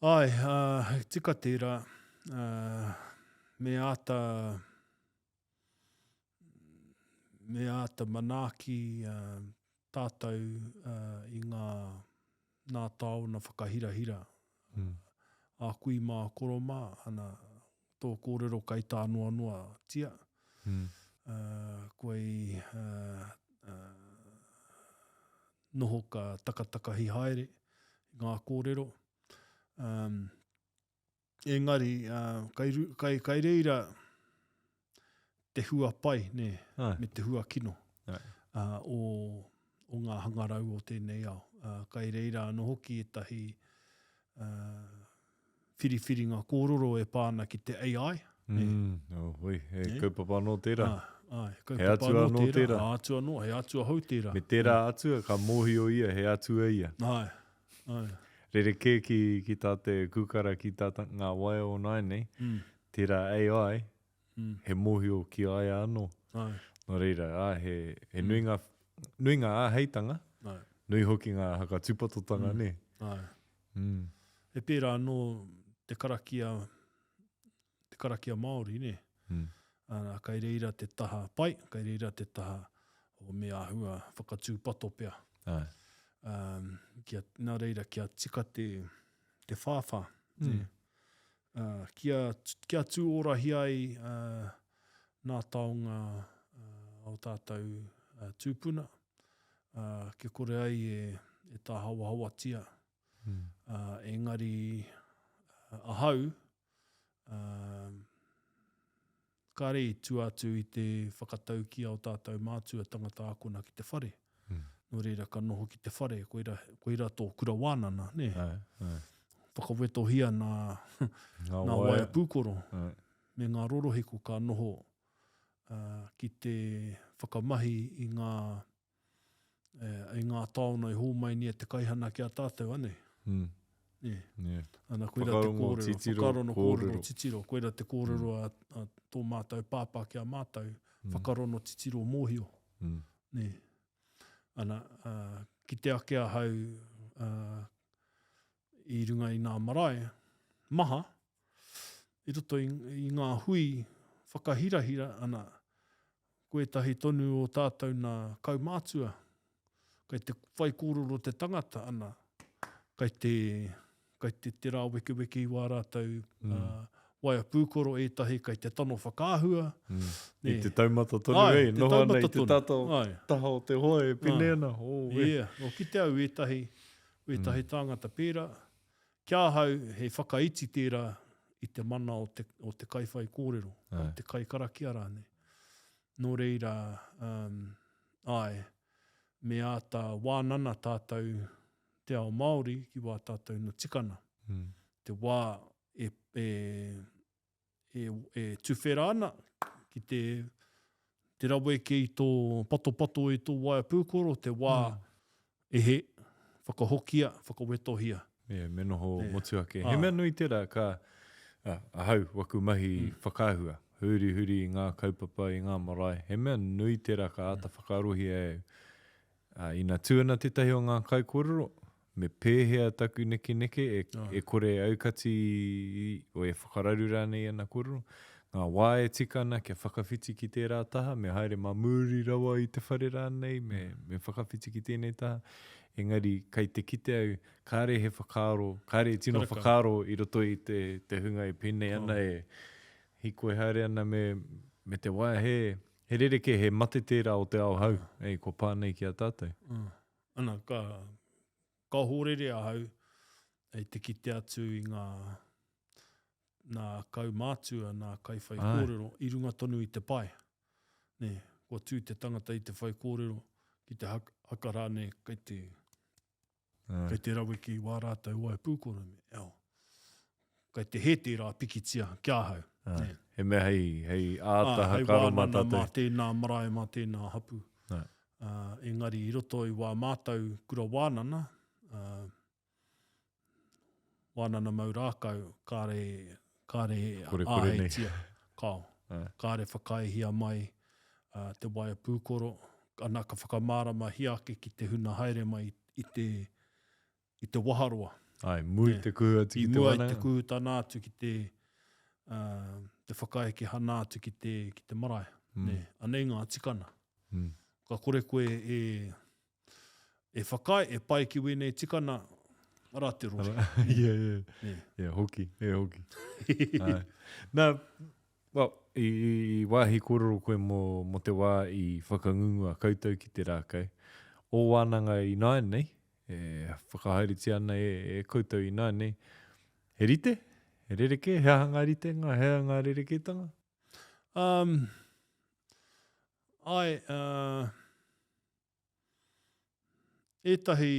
Āe, ā, he tika tērā, ā, me āta, Me āta manaaki tātou i ngā nā taona whakahirahira a kui mā koro mā, ana, tō kōrero kai tānoanoatia, kua i noho ka takatakahi haere i ngā kōrero. Engari, kai, kai, kai reira te hua pai, nē, Ai. me te hua kino Ai. uh, o, o ngā hangarau o tēnei ao. Uh, kai reira anō hoki ētahi uh, whiriwhiringa kōrero e pā ana ki te AI. Mm, oh, oi, he Nē? kaupapa anō tērā. Ah, ai, He atua anō tērā. He atua anō, he atua hou tērā. Me tērā atua, ka mōhio ia, he atua ia. Ai, ai. Rerekē ki, ki tā te kūkara, ki tā ta, ngā waea o nāianei, Mm. tērā AI, Mm. he mōhio ki a ia anō. Ai. Nō reira, ā, he, he nui ngā, nui ngā āheitanga, Ai. nui hoki ngā hakatūpatotanga, Mm. nē? Ai. Mm. He pērā anō te karakia, te karakia Māori, nē? Mm. Ana, kai reira te taha pai, kai reira te taha o me āhua whakatūpato pea. Ai. Um, kia, nā reira, kia tika te, te whāwhā. Mm. Nē. Uh, kia, kia tūorahia ai uh, nā taonga uh, o tātou uh, tūpuna, uh, kia kore ai e, e tāhawahawatia. Mm. Uh, engari uh, ahau, uh, Kāre i tua atu i te whakataukī a o tātou mātua tangata ākona ki te whare. Mm. Nō reira ka noho ki te whare, koira, koira tō kura wānana, nē? Āe, āe. Whakawetohia nā, Ngā nā waea pūkoro Āe. me ngā rorohiko ka noho uh, ki te whakamahi i ngā i ngā taona i hōmai nei e te kaihana ki a tātou, anei. Mm. Nē. Yeah. Ana, koira te Whakarongo, kōrero, titiro, whakarono kōrero, kōrero. titiro, koira te kōrero a, a tō mātou pāpā ki a mātou, Mm. whakarono, titiro, mōhio. Mm. Nē. Ana, uh, kite ake ahau uh, i runga i nā marae, maha, I roto i, i ngā hui whakahirahira, ana, ko ētahi tonu o tātou nā kaumātua, kei te whaikōrero te tangata, ana, kei te, kei te, te rāwekeweke i wā rātou mm. uh, waea pūkoro ētahi kei te tano whakaahua. Mm. I te taumata tonu ai, e, noho ana i te tata o, taha o te hoa e pine ana. Oh, e. Yeah, o kite au ētahi, ētahi mm. tāngata pērā. Ki ahau, he whakaiti tērā i te mana o te, o te kaiwhaikōrero, o te kaikarakia rānei. Nō reira, um, āe, me āta wānana tātou te ao Māori ki wā tātou na tikana. Mm. Te wā e, e, e, e tuwhera ana ki te, te raweke i tō patopato i tō waea pūkoro, te wā mm. e he, whakahokia, whakawetohia. Yeah, me noho yeah. motuhake. He mea nui tērā, ka, ah, ahau, waku mahi mm. whakaahua, huri huri i ngā kaupapa, i ngā marae. He mea nui tērā ka āta mm. whakaarohia e au. Ā, ina tū ana tētahi o ngā kaikōrero, me pēhea taku nekeneke e, e kore e aukati o e whakararu rānei i ana kōrero? Ngā wā e tika ana kia whakawhiti ki tērā taha, me haere mā muri rawa i te whare rānei, me, me whakawhiti ki tēnei taha. Engari, kei te kite au, kāre he whakaaro, kāre he tino whakaaro i roto i te, te hunga e pēnei ana, e hīkoi haere ana me, me te waea, he, He rerekē, he mate tērā o te ao hou, ei, kua pā nei ki a tātou. Ana, ka, ka ohorere ahau hei te kite atu i ngā, nā kaumātua, nā kaiwhaikōrero i runga tonu i te pae. Nē, kua tū te tangata i te whaikōrero, ki te haka rānei kei te, Kei te raweke i wā rātou wae pūkoro me, eo. Kei te hē tērā pikitia ki ahau. Nē. He mea hei, hei āta hakaaro mā tātou. Hei wānana mā tēnā marae, mā tēnā hapū. Uh, engari i roto i wā mātou kura wānana, uh, wānana mau rākau, kāre, kāre āheitia. Kao. Kāre whakaaehia mai uh, te waea pūkoro, ana ka whakamāramahia ake ki te huna haere mai i te, i te waharoa. Ai, mui te kuhu atu ki te wānanga. I mua i te kuhutana atu ki te, uh, te whakaeke hana atu ki te, ki te marae. Mm. Ne, anei ngā tikana. Mm. Ka kore koe e, e whakaae, e pai ki wēnei tikana, ara te rori. Ia, ia. Ia, hoki, e hoki. Ai. Nā, well, i, i, i wāhi kōrero koe mō, mō te wā i whakangungua koutou ki te rākau. Ō wānanga ināianei, e whakahaeretia ana e, e koutou ināianei, he rite? He rerekē? He aha ngā ritenga? He aha ngā rerekētanga? Um, ai, uh, Ētahi,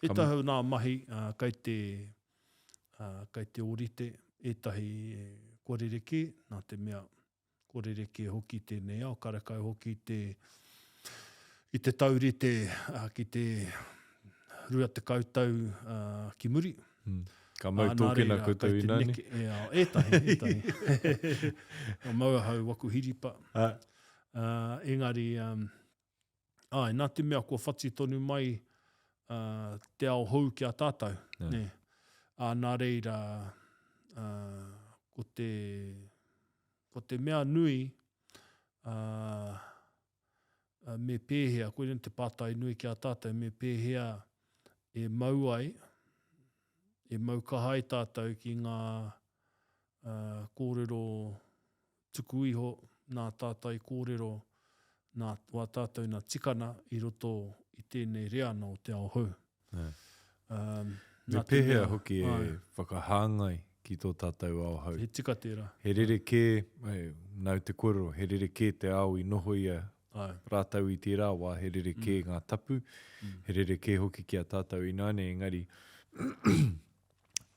ētahi o nā mahi kei te, kei te ōrite, ētahi kua rerekē, nā te mea kua rerekē hoki tēnei ao, karekau hoki te, i te taurite ki te 20 tau ki muri. Mm. Ka mau tōkena koutou ināne? Ētahi, ētahi. Ka mau ahau waku hiripa. Uh, engari, um, āe, nā te mea kua whati tonu mai uh, te ao hou ki a tātou. Yeah. Nē. Ā, nā reira, uh, ko te, ko te mea nui, uh, me pēhea, koinei te pātai nui ki a tātou, me pēhea e mau ai, e mau kaha ai tātou ki ngā uh, kōrero tuku iho nā tātai kōrero, nā wā tātou nā tikana i roto i tēnei reana o te ao hou. Um, Me pēhea hoki e whakahāngai ki tō tātou ao hou. He tika tērā. He rerekē, nāu te kōrero, he rerekē te ao i nohoia rātou i tērā wā, he rerekē mm. ngā tapu, mm. he rerekē hoki ki a tātou ināianei, engari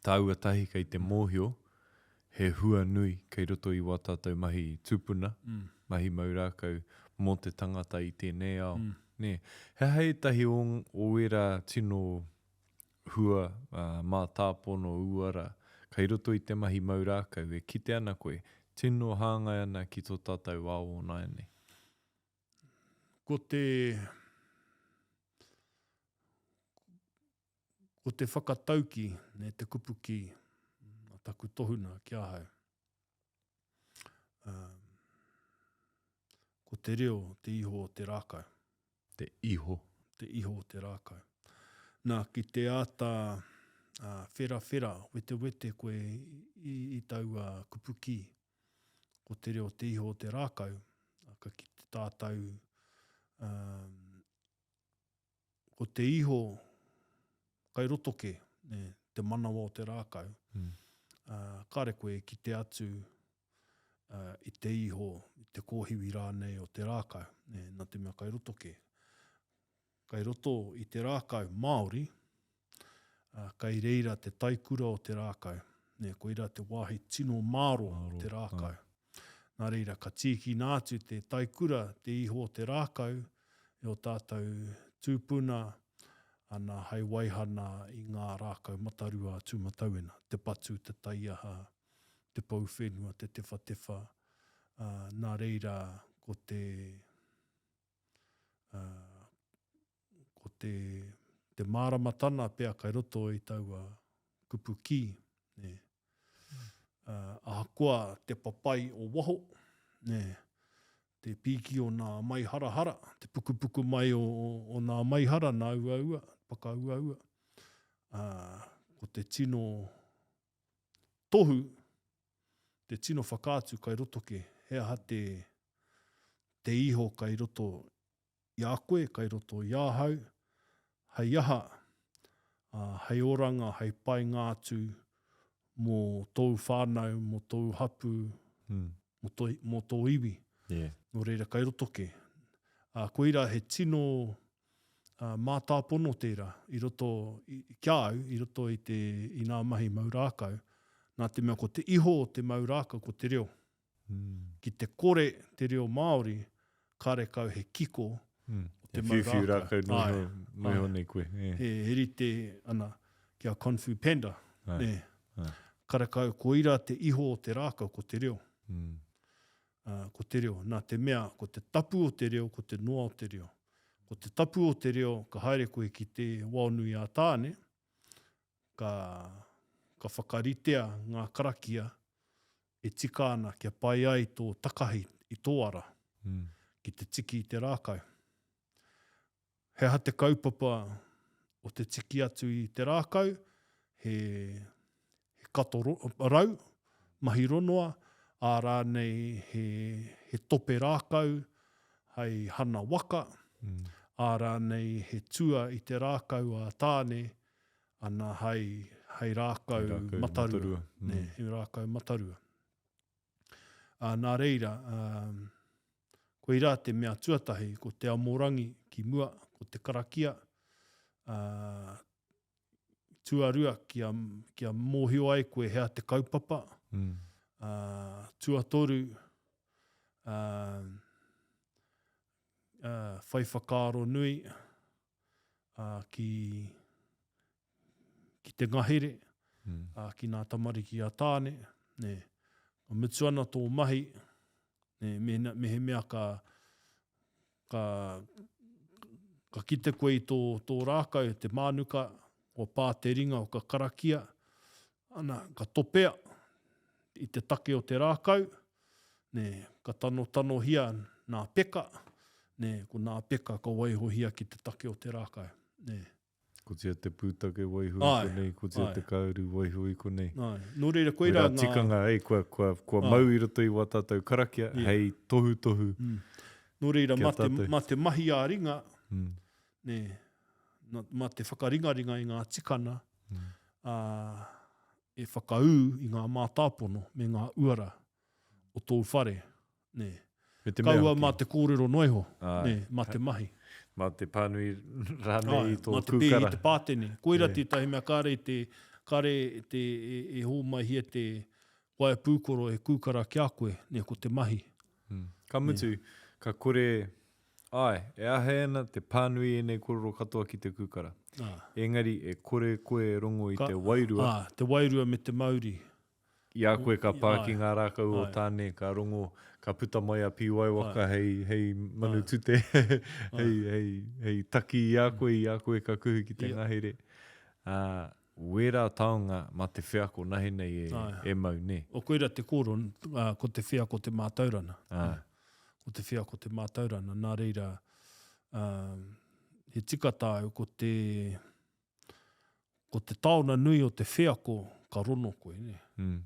tāua tahi kei te mōhio he hua nui kei roto i wā tātou mahi tūpuna, mahi mau rākau mō te tangata i tēnei ao. Nē. He aha ētahi o, o ērā tino hua, mātāpono, uara, kei roto i te mahi mau rākau e kite ana koe, tino hāngai ana ki tō tātou ao o nāianei? Ko te, Ko te whakatauki, nē, te kupu kī, taku tohuna ki ahau, um, ko te reo te iho o te rākau. Te iho. Te iho o te rākau. Nā, ki te āta uh, wherawhera, wetewete koe i, i taua kupu kī, ko te reo te iho o te rākau, ka kite tātou um, ko te iho kai roto kē, nē, te manawa o te rākau, mm. uh, kāre koe e kite atu uh, i te iho, i te kōhiwi rānei o te rākau, nē, nā te mea kai roto kē. Kai roto i te rākau Māori, uh, kai reira te taikura o te rākau, nē, koira te wāhi tino māro, māro te rākau. Ai. Nā reira, ka tīkina atu te taikura, te iho o te rākau, e ō tātou tūpuna, ana, hai waihana i ngā rākau matarua a Tūmatauena, te patu, te taiaha, te pou whenua, te tewhatewha, ā, nā reira, ko te, ā, ko te, te māramatana pea kai roto i taua kupu kī, nē. Uh, ahakoa te papai o waho, nē, te pīki o nā maiharahara, te pukupuku mai o, o, o nā maihara, nā uaua, pakauaua, uh, ko te tino tohu, te tino whakaatu kai roto ke, he aha te, te iho kai roto i a koe, kai roto i ahau, hei aha, ā, hei oranga, hei painga atu mō tōu whānau, mō tōu hapū, mō tō, mō tō iwi. Yeah. Nō reira, kai roto kē. Ā, koirā he tino ā, mātāpono tērā i roto, i, ki a au, i roto i te, i ngā mahi mau rākau, nā te mea ko te iho o te mau rākau ko te reo. Ki te kore te reo Māori, karekau he kiko o te mau rākau. He whiuwhiu rākau noa iho, noa iho nei koe. He, he rite ana ki a Kung Fu Panda. Nē. Karekau, koira te iho o te rākau, ko te reo. Uh, ko te reo. Nā te mea, ko te tapu o te reo, ko te noa o te reo. Ko te tapu o te reo, ka haere koe ki te Waonui a Tāne, ka, ka whakaritea ngā karakia e tika ana kia pai ai tō takahi i tō ara ki te tiki i te rākau. He aha te kaupapa o te tiki atu i te rākau? He, he kato ro, rau, mahi ronoa, ā rānei he, he tope rākau hei hana waka, ā rānei he tua i te rākau a Tāne Ana hai, hai rākau, Hei rākau matarua. matarua, mm. Nē, he rākau matarua. Ā, nā reira, ā, koirā te mea tuatahi, ko te amorangi ki mua, ko te karakia, ā, tuarua, kia, kia mōhio ai koe hea te kaupapa, mm. ā, tuatoru, ā, ā, whai whakaaro nui, ā, ki, ki te ngahere, mm. ā, ki nā tamariki a Tāne, nē. Ka mutu ana tō mahi, nē, mehena, mehemea ka, ka, ka kite koe i tō, tō rākau, te mānuka, kua pā te ringa o ka karakia, ana, ka topea i te take o te rākau, nē, ka tanotanohia nā peka, nē, ko nā peka ka waihohia ki te take o te rākau, nē. Ko tia te pūtake waiho i konei, ko tia te kāuru waiho i konei. Āe, nō reira koirā ngā... Koirā tikanga, ei, kua, kua, kua mau i roto i wā tātou karakia, hei tohutohu mm. Nō reira, kia mā te, tātou. mā te mahi ā-ringa, mm. nē, mā te whakaringaringa i ngā tikana, mm. ā, e whakaū i ngā mātāpono me ngā uara o tōu whare, nē. Me te mea Kaua hoki. mā te kōrero noa iho, Āe. nē, mā te mahi. Mā te pānui rānei i tō Mā te pēhi kūkara. i te pātene. Koira Yeah. tētahi mea kāre i te, kāre te, e, e hōmaihia te waea pūkoro e kūkara ki a koe, nē, ko te mahi. Mm. Ka mutu, ka kore, āe, e āhei ana te pānui ēnei kōrero katoa ki te kūkara. Ā. Engari e kore koe e rongo i Ka, te wairua. Ā, te wairua me te mauri. I a koe ka pā ki Āe, ngā rākau o āe. Tāne, ka rongo, ka puta mai a Pīwaiwaka Āe. hei, hei manu Āe. tute, hei, Āe. hei, hei taki i a koe, i a koe ka kuhu ki te Ia. ngahere. Ā. Wērā taonga mā te wheako nahe nei e, e mau, nē? O koira te kōrero, ko te wheako te mātaurana. Ko te wheako te mātaurana. Nā reira, he tika tāu, ko te, ko te taona nui o te wheako ka rono koe, nē? Mm.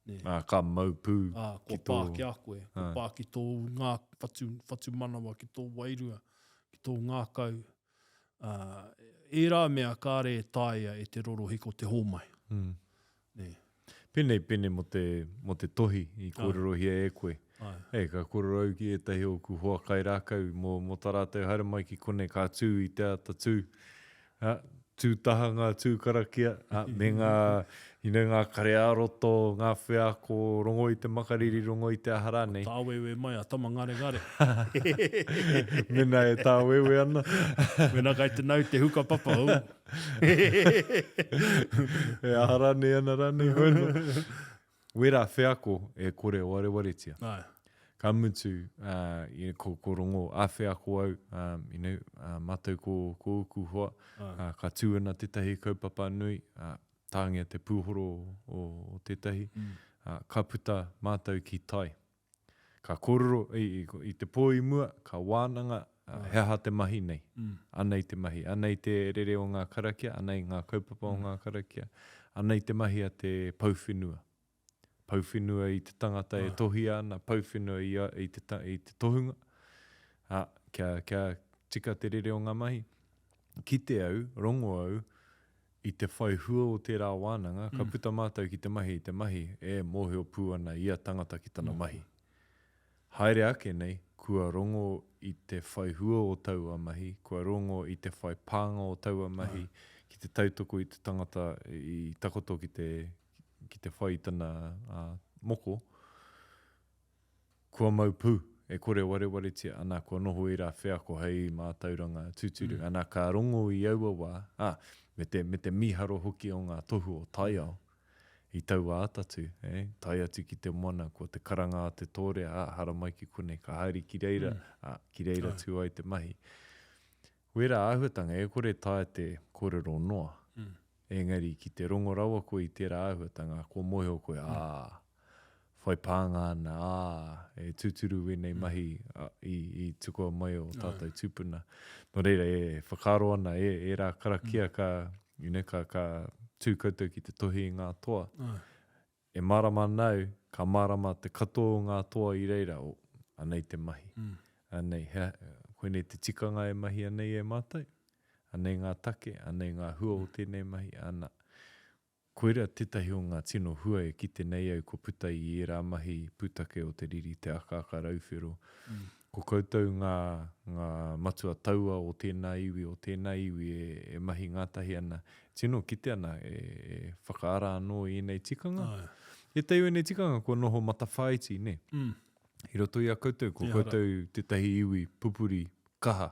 Nē. Ā, ka mau pū Ā, kua ki tō... pā ki a koe, kua pā ki tō ngā, whatu, whatumanawa, ki tō wairua, ki tō ngākau, Ā, ērā mea kāre e taea e te rorohiko te hōmai. Mm. Nē. Pēnei, pēnei mō te, mō te tohi i kōrerohia e koe. Āe. Ē, ka kōrero au ki ētahi o ōku hoa kairākau mō, mō tā rātou haere mai ki konei ka tū i te ata tū. Ā, tū taha ngā tū karakia, ā, me ngā, you know, ngā kare ā-roto, ngā wheako, rongo i te makariri, rongo i te aha rānei. Kua tāwewe mai a Tama-ngarengare. Mēnā e tāwewe ana. Mēnā kai te nau te hukapapa, oh. E aha rānei ana rānei, hoi anō. Wērā wheako e kore warewaretia. Āe. Ka mutu, uh, you know, ko, ko rongo ā-wheako au, um, you know, uh, mātou ko, ko ūku hoa, uh, ka tū ana tētahi kaupapa nui, uh, tāngia te pūhoro o, o tētahi, mm. uh, ka puta mātou ki tai. Ka kōrero i, i, i te pō i mua, ka wānanga, uh, he aha te mahi nei. Mm. Anei te mahi, anei te rere o ngā karakia, anei ngā kaupapa mm. o ngā karakia, anei te mahi a te pouwhenua. Pouwhenua i te tangata e tohia ana, pouwhenua i, a, i, te, i te tohunga, a, kia, kia tika te rere o ngā mahi. Kite au, rongo au, I te whai hua o tērā wānanga, ka puta mātou ki te mahi i te mahi e mōhio pū ana ia tangata ki tana mahi. Haere ake nei, kua rongo i te whai hua o taua mahi, kua rongo i te whai pānga o taua mahi ki te tautoko i te tangata i takoto ki te, ki te whai i tana moko. Kua mau pū, e kore warewaretia, ana, kua noho ērā wheako hei mātauranga tūturu, ana, ka rongo i aua wā, ā, me te, me te mīharo hoki o ngā tohu o taiao i taua atatū, e, tae atu ki te moana, kua te karanga a te tōrea, ā, haramai ki konei, ka haere ki reira, ā, ki reira tū ai te mahi. Wērā āhuatanga, e kore taea te kōrero noa, engari ki te rongo rawa koe i tērā āhuatanga, kua mōhio koe, ā, whai pānga ana, ā, e tūturu wēnei mahi i, i tukua mai o tātou tūpuna. Nō reira, e whakaaro ana, e, ērā karakia ka, you know, ka, ka tū koutou ki te tohi i ngā toa. E mārama ana au, ka mārama te katoa o ngā toa i reira, oh, anei te mahi. Anei, he, koinei te tikanga e mahia nei e mātou. Anei ngā take, anei ngā hua o tēnei mahi, ana. Koira tētahi o ngā tino hua e kite nei au kua puta i ērā mahi pūtake o te riri, te akaaka rauwhero. Ko koutou ngā, ngā matua taua o tēnā iwi, o tēnā iwi e, e mahi ngātahi ana, tino kite ana e, e whakaara anō i ēnei tikanga. Āe. Ētahi o ēnei tikanga kua noho matawhāiti, nē? Mm. I roto i a koutou, ko Ehara. koutou tētahi iwi pupuri kaha.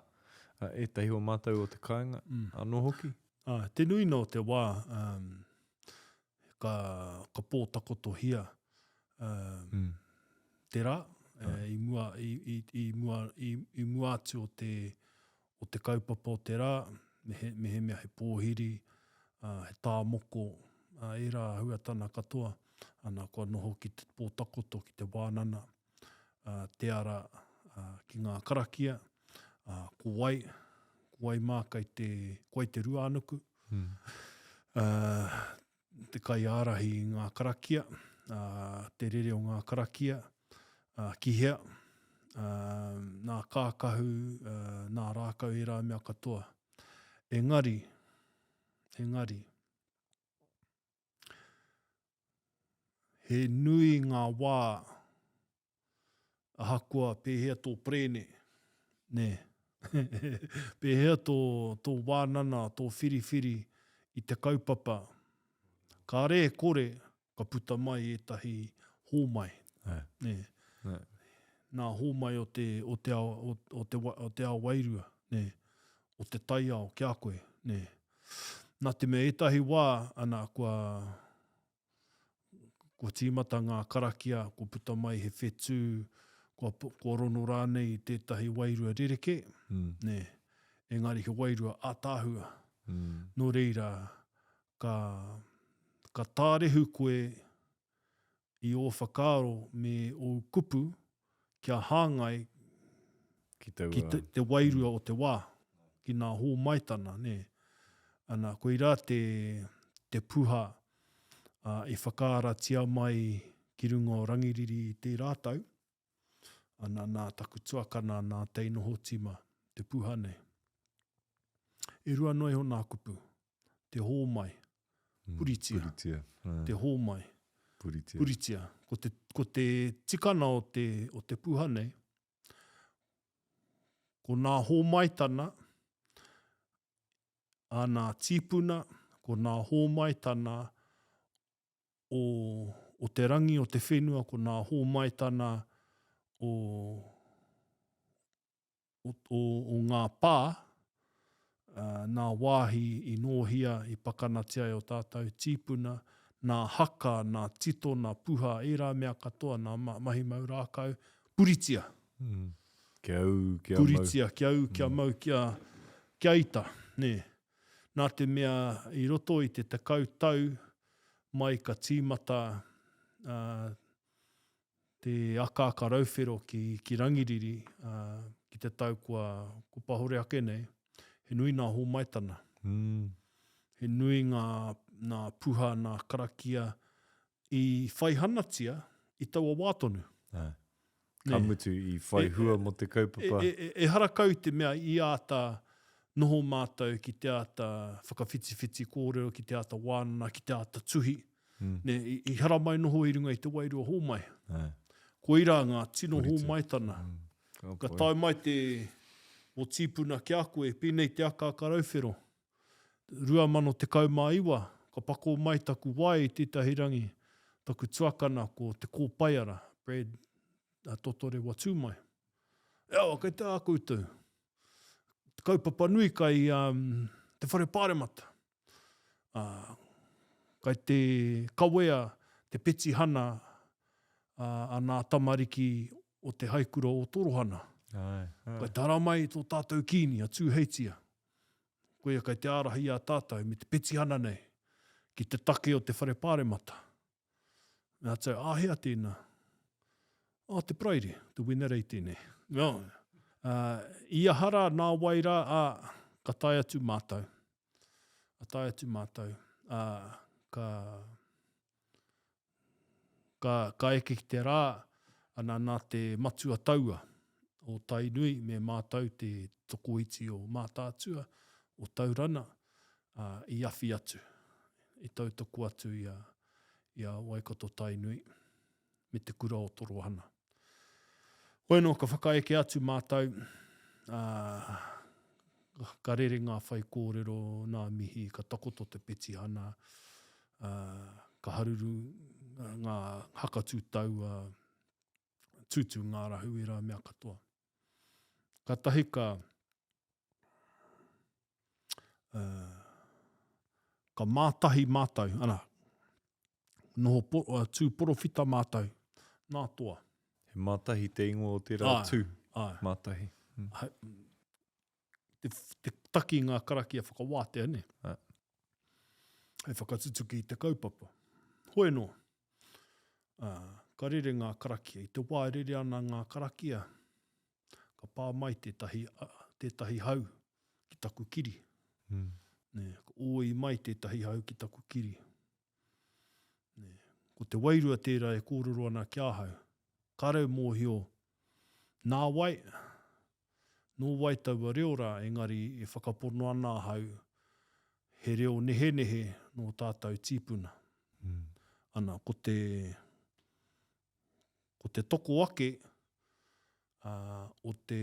Ā, ētahi o mātou o te kāinga mm. anō hoki. Āe, te nuinga o te wā, um, ka, ka pōtakotohia um, mm. te rā, e, i, mua, i, i, i, mua, i, i mua atu o te, o te kaupapa o te rā, me he, me he mea he pōhiri, uh, he tāmoko, uh, ērā huatana katoa, ana, kua noho ki te pōtakoto, ki te wānana, uh, te ara uh, ki ngā karakia, uh, ko wai, ko wai mā kai te, ko wai te ruānuku, mm. uh, te kaiārahi i ngā karakia, uh, te rere o ngā karakia, uh, ki hea, uh, nā kākahu, uh, nā rākau ērā mea katoa. Engari, engari, he nui ngā wā ahakoa pēhea tō perēne, nē, pēhea tō, tō wānana, tō whiriwhiri i te kaupapa, kāre e kore ka puta mai ētahi hōmai, nē, nā hōmai o te, o te ao, o, o te, o te ao wairua, nē, o te taiao ki a koe, nē. Nā te mea ētahi wā, ana, kua, kua tīmata ngā karakia, kua puta mai he whetū, kua, kua rono rānei i tētahi wairua rerekē, mm. nē, engari he wairua ātaahua. Mm. Nō reira, Ka, ka tārehu koe i ō whakaaro me ōu kupu kia hāngai ki, taua... ki te, te wairua o te wā, ki nā hōmaitana, nē. Ana, koirā te, te puha uh, i whakaaratia mai ki runga o Rangiriri i tērā tau. Ana, nā taku tuakana, nā Teinohotima, te puha nei. E rua noa iho nā kupu, te hōmai, mm, puritia, puritia. te hōmai, puritia. puritia. Ko te, ko te tikana o te, o te puha nei, ko nā hōmaitana a nā tīpuna, ko nā hōmaitana o, o te rangi, o te whenua, ko nā hōmaitana o, o, o, o ngā pā, uh, nā wāhi i nōhia, i pakanatia e o tātou tīpuna, nā haka, nā tito, nā puha, ērā mea katoa, nā ma, mahi mau rākau, puritia. Mm. Kia ū, kia mau. Puritia, kia ū, kia mm. mau, kia, kia ita. Nē. Nā te mea i roto i te tekau tau mai ka tīmata uh, te akaaka rauwhero ki, ki Rangiriri, uh, ki te tau kua, kua pahore ake nei, he nui nā hōmaitana. Mm. He nui ngā, nā puha, nā karakia i whaihanatia i taua wā tonu. Ai. Ka mutu i whai hua mō te kaupapa. E, e, e, ehara kau te mea i āta noho mātou ki te āta whakawhitiwhiti kōrero, ki te āta wānana, ki te āta tuhi. Mm. Ne, i, i haramai noho i runga i te wairua hōmai. Ai. Koirā ngā tino Puritia. hōmaitana. Mm. Ka, ka tae mai te o tīpuna ki a koe, pēnei te akaaka rauwhero. 2019, ka pakō mai taku wae i tētahi rangi, taku tuakana ko Te Kōpaiara, Brad Totorewa Tūmai. Ewa, kei te a koutou. Te kaupapa nui kai um, te whare pāremata. Uh, kai te kawea te petihana uh, a nā tamariki o te haikura o Torohana. Ai, ai. Kai te haramai tō tātou kīni, a Tūheitia. Koia kei te ārahi i a tātou me te petihana nei ki te take o te whare pāremata. Me atu, āhea tēnā? Ā, te Paraire, te Wenerei tēnei. No. Uh, I aha rā, nā wai rā, ā, ka tae atu mātou. Ka tae atu mātou. Ā, ka, Ka, ka eke ki te rā, ana nā te matua taua o Tainui me mātou te tokoiti o Mātaatua, o Taurana, ā, i awhi atu, i tautoko atu i a, i a Waikato Tainui me te kura o Torohana. Hoi anō, ka whakaeke atu mātou, ā, ka rere ngā whaikōrero, nā mihi, ka takoto te petihana, ā, ka haruru ngā haka tū taua, tūtū ngārahu, ērā mea katoa. Kātahi ka, ā, ka mātahi mātou, ana, noho po, uh, tū porowhita mātou, nā toa. He mātahi te ingoa o tērā Āe, tū. āe. Mātahi. Mm. Hai, te, te taki ngā karakia whakawātea, ne? Āe. Hei whakatutuki i te kaupapa. Hoi anō, uh, ka rere ngā karakia. I te wā e rere ana ngā karakia, ka pā mai tētahi, tētahi hau ki taku kiri. Mm. Nē, ka ōi mai tētahi hau ki taku kiri. Nē, ko te wairua tērā e kōrero ana ki ahau. Kāre au mōhio nā wai, nō wai taua reo rā, engari e whakapono ana ahau he reo nehenehe nō tātou tīpuna. Mm. Ana, ko te, ko te toko ake uh, o te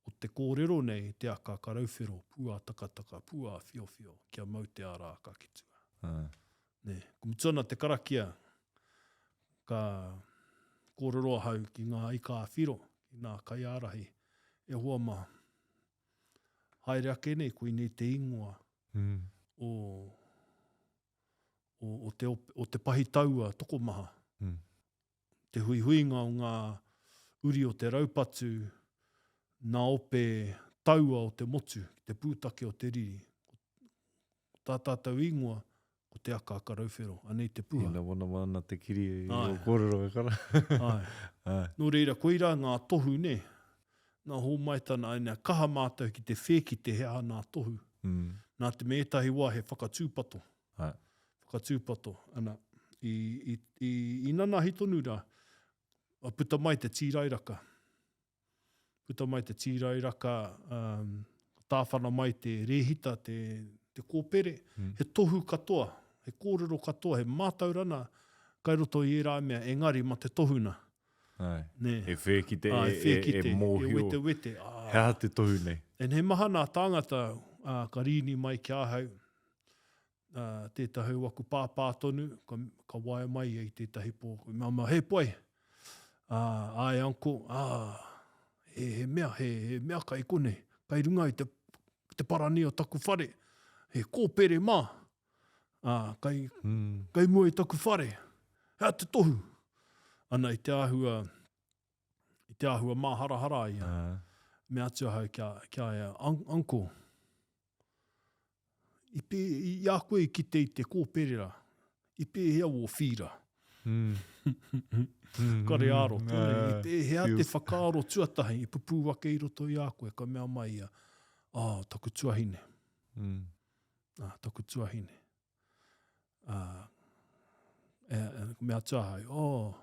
o te kōrero nei te aka karauwhero, pūātakataka, pūāwhiowhio, kia mau te āra aka ki tua. Ā. Nē, ko mutu ana te karakia, ka kōrero ahau ki ngā ika ā-whiro, ki ngā kaiārahi, e hoa mā, haere ake nei, koinei te ingoa mm. o, o, o, te, o te pahi taua tokomaha. Mm. Te huihuinga o ngā uri o te raupatu nā ope taua o te motu ki te pūtake o te riri. Tā tātou ingoa, ko te akaaka rauwhero, anei te puha. Ina wanawa ana te kiri i ō kōrero e kara. Āe. Āe. Nō reira, koirā ngā tohu, nē. Nā hōmaitana, ina kaha mātou ki te whēkite he aha nā tohu. Mm. Nā te mea ētahi wā he whakatūpato. Āe. Whakatūpato, ana, i, i, i, i nanahi tonu rā, a puta mai te tīrairaka. Puta mai te tīrairaka, um, tāwhana mai te rēhita, te, te kōpere, mm. he tohu katoa, he kōrero katoa, he mātaurana kai roto i ērā mea, engari ma te tohuna. Ai. Nē. E whē ki te, Ai, e, e, ki te, e mōhio. E wete wete. Ah. He aha te tohu nei? And he maha nā tāngata uh, ka rīni mai ki ahau, uh, tētahi o aku pāpā tonu, ka, ka waea mai ia i tētahi pō. Ko mea mai, hei poe, uh, ai uncle, ah, he, he mea, he, he mea kai konei, kai runga i te, te parani o taku whare, he kōpere mā, ah, kai, mm. kai mua i taku whare, hea te tohu. Ana i te āhua, i te āhua māharahara ia, uh. mea atu ahau kia, kia ia, uncle, I, pē, i a koe i kite i te kōpere rā, i pēhea wō whīra? Mm. Kare āro, tōne, i pēhea te whakaaro tuatahi i pupū ake i roto i a koe, ka mea mai ia, oh, taku tuahine. Mm. Ah, taku tuahine. Ah, e, e, mea atu ahau, oh,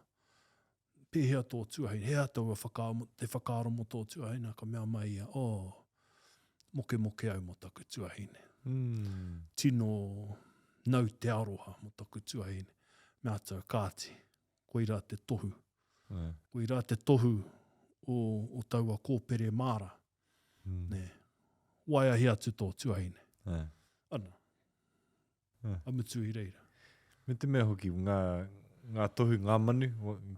pēhea tō tuahine, he aha taua whakaaro, te whakaaro mō tō tuahine, ka mea mai ia, oh, mokemoke au mō taku tuahine. Mm. Tino nau te aroha mō taku tuahine. Mea atu, kāti, koirā te tohu. Mm. Koirā te tohu o, o taua kōpere māra. Mm. Nē. Waeahi atu tō tuahine. Mm. Ana, Ka mutu i reira. Me te mea hoki, ngā, ngā tohu, ngā manu,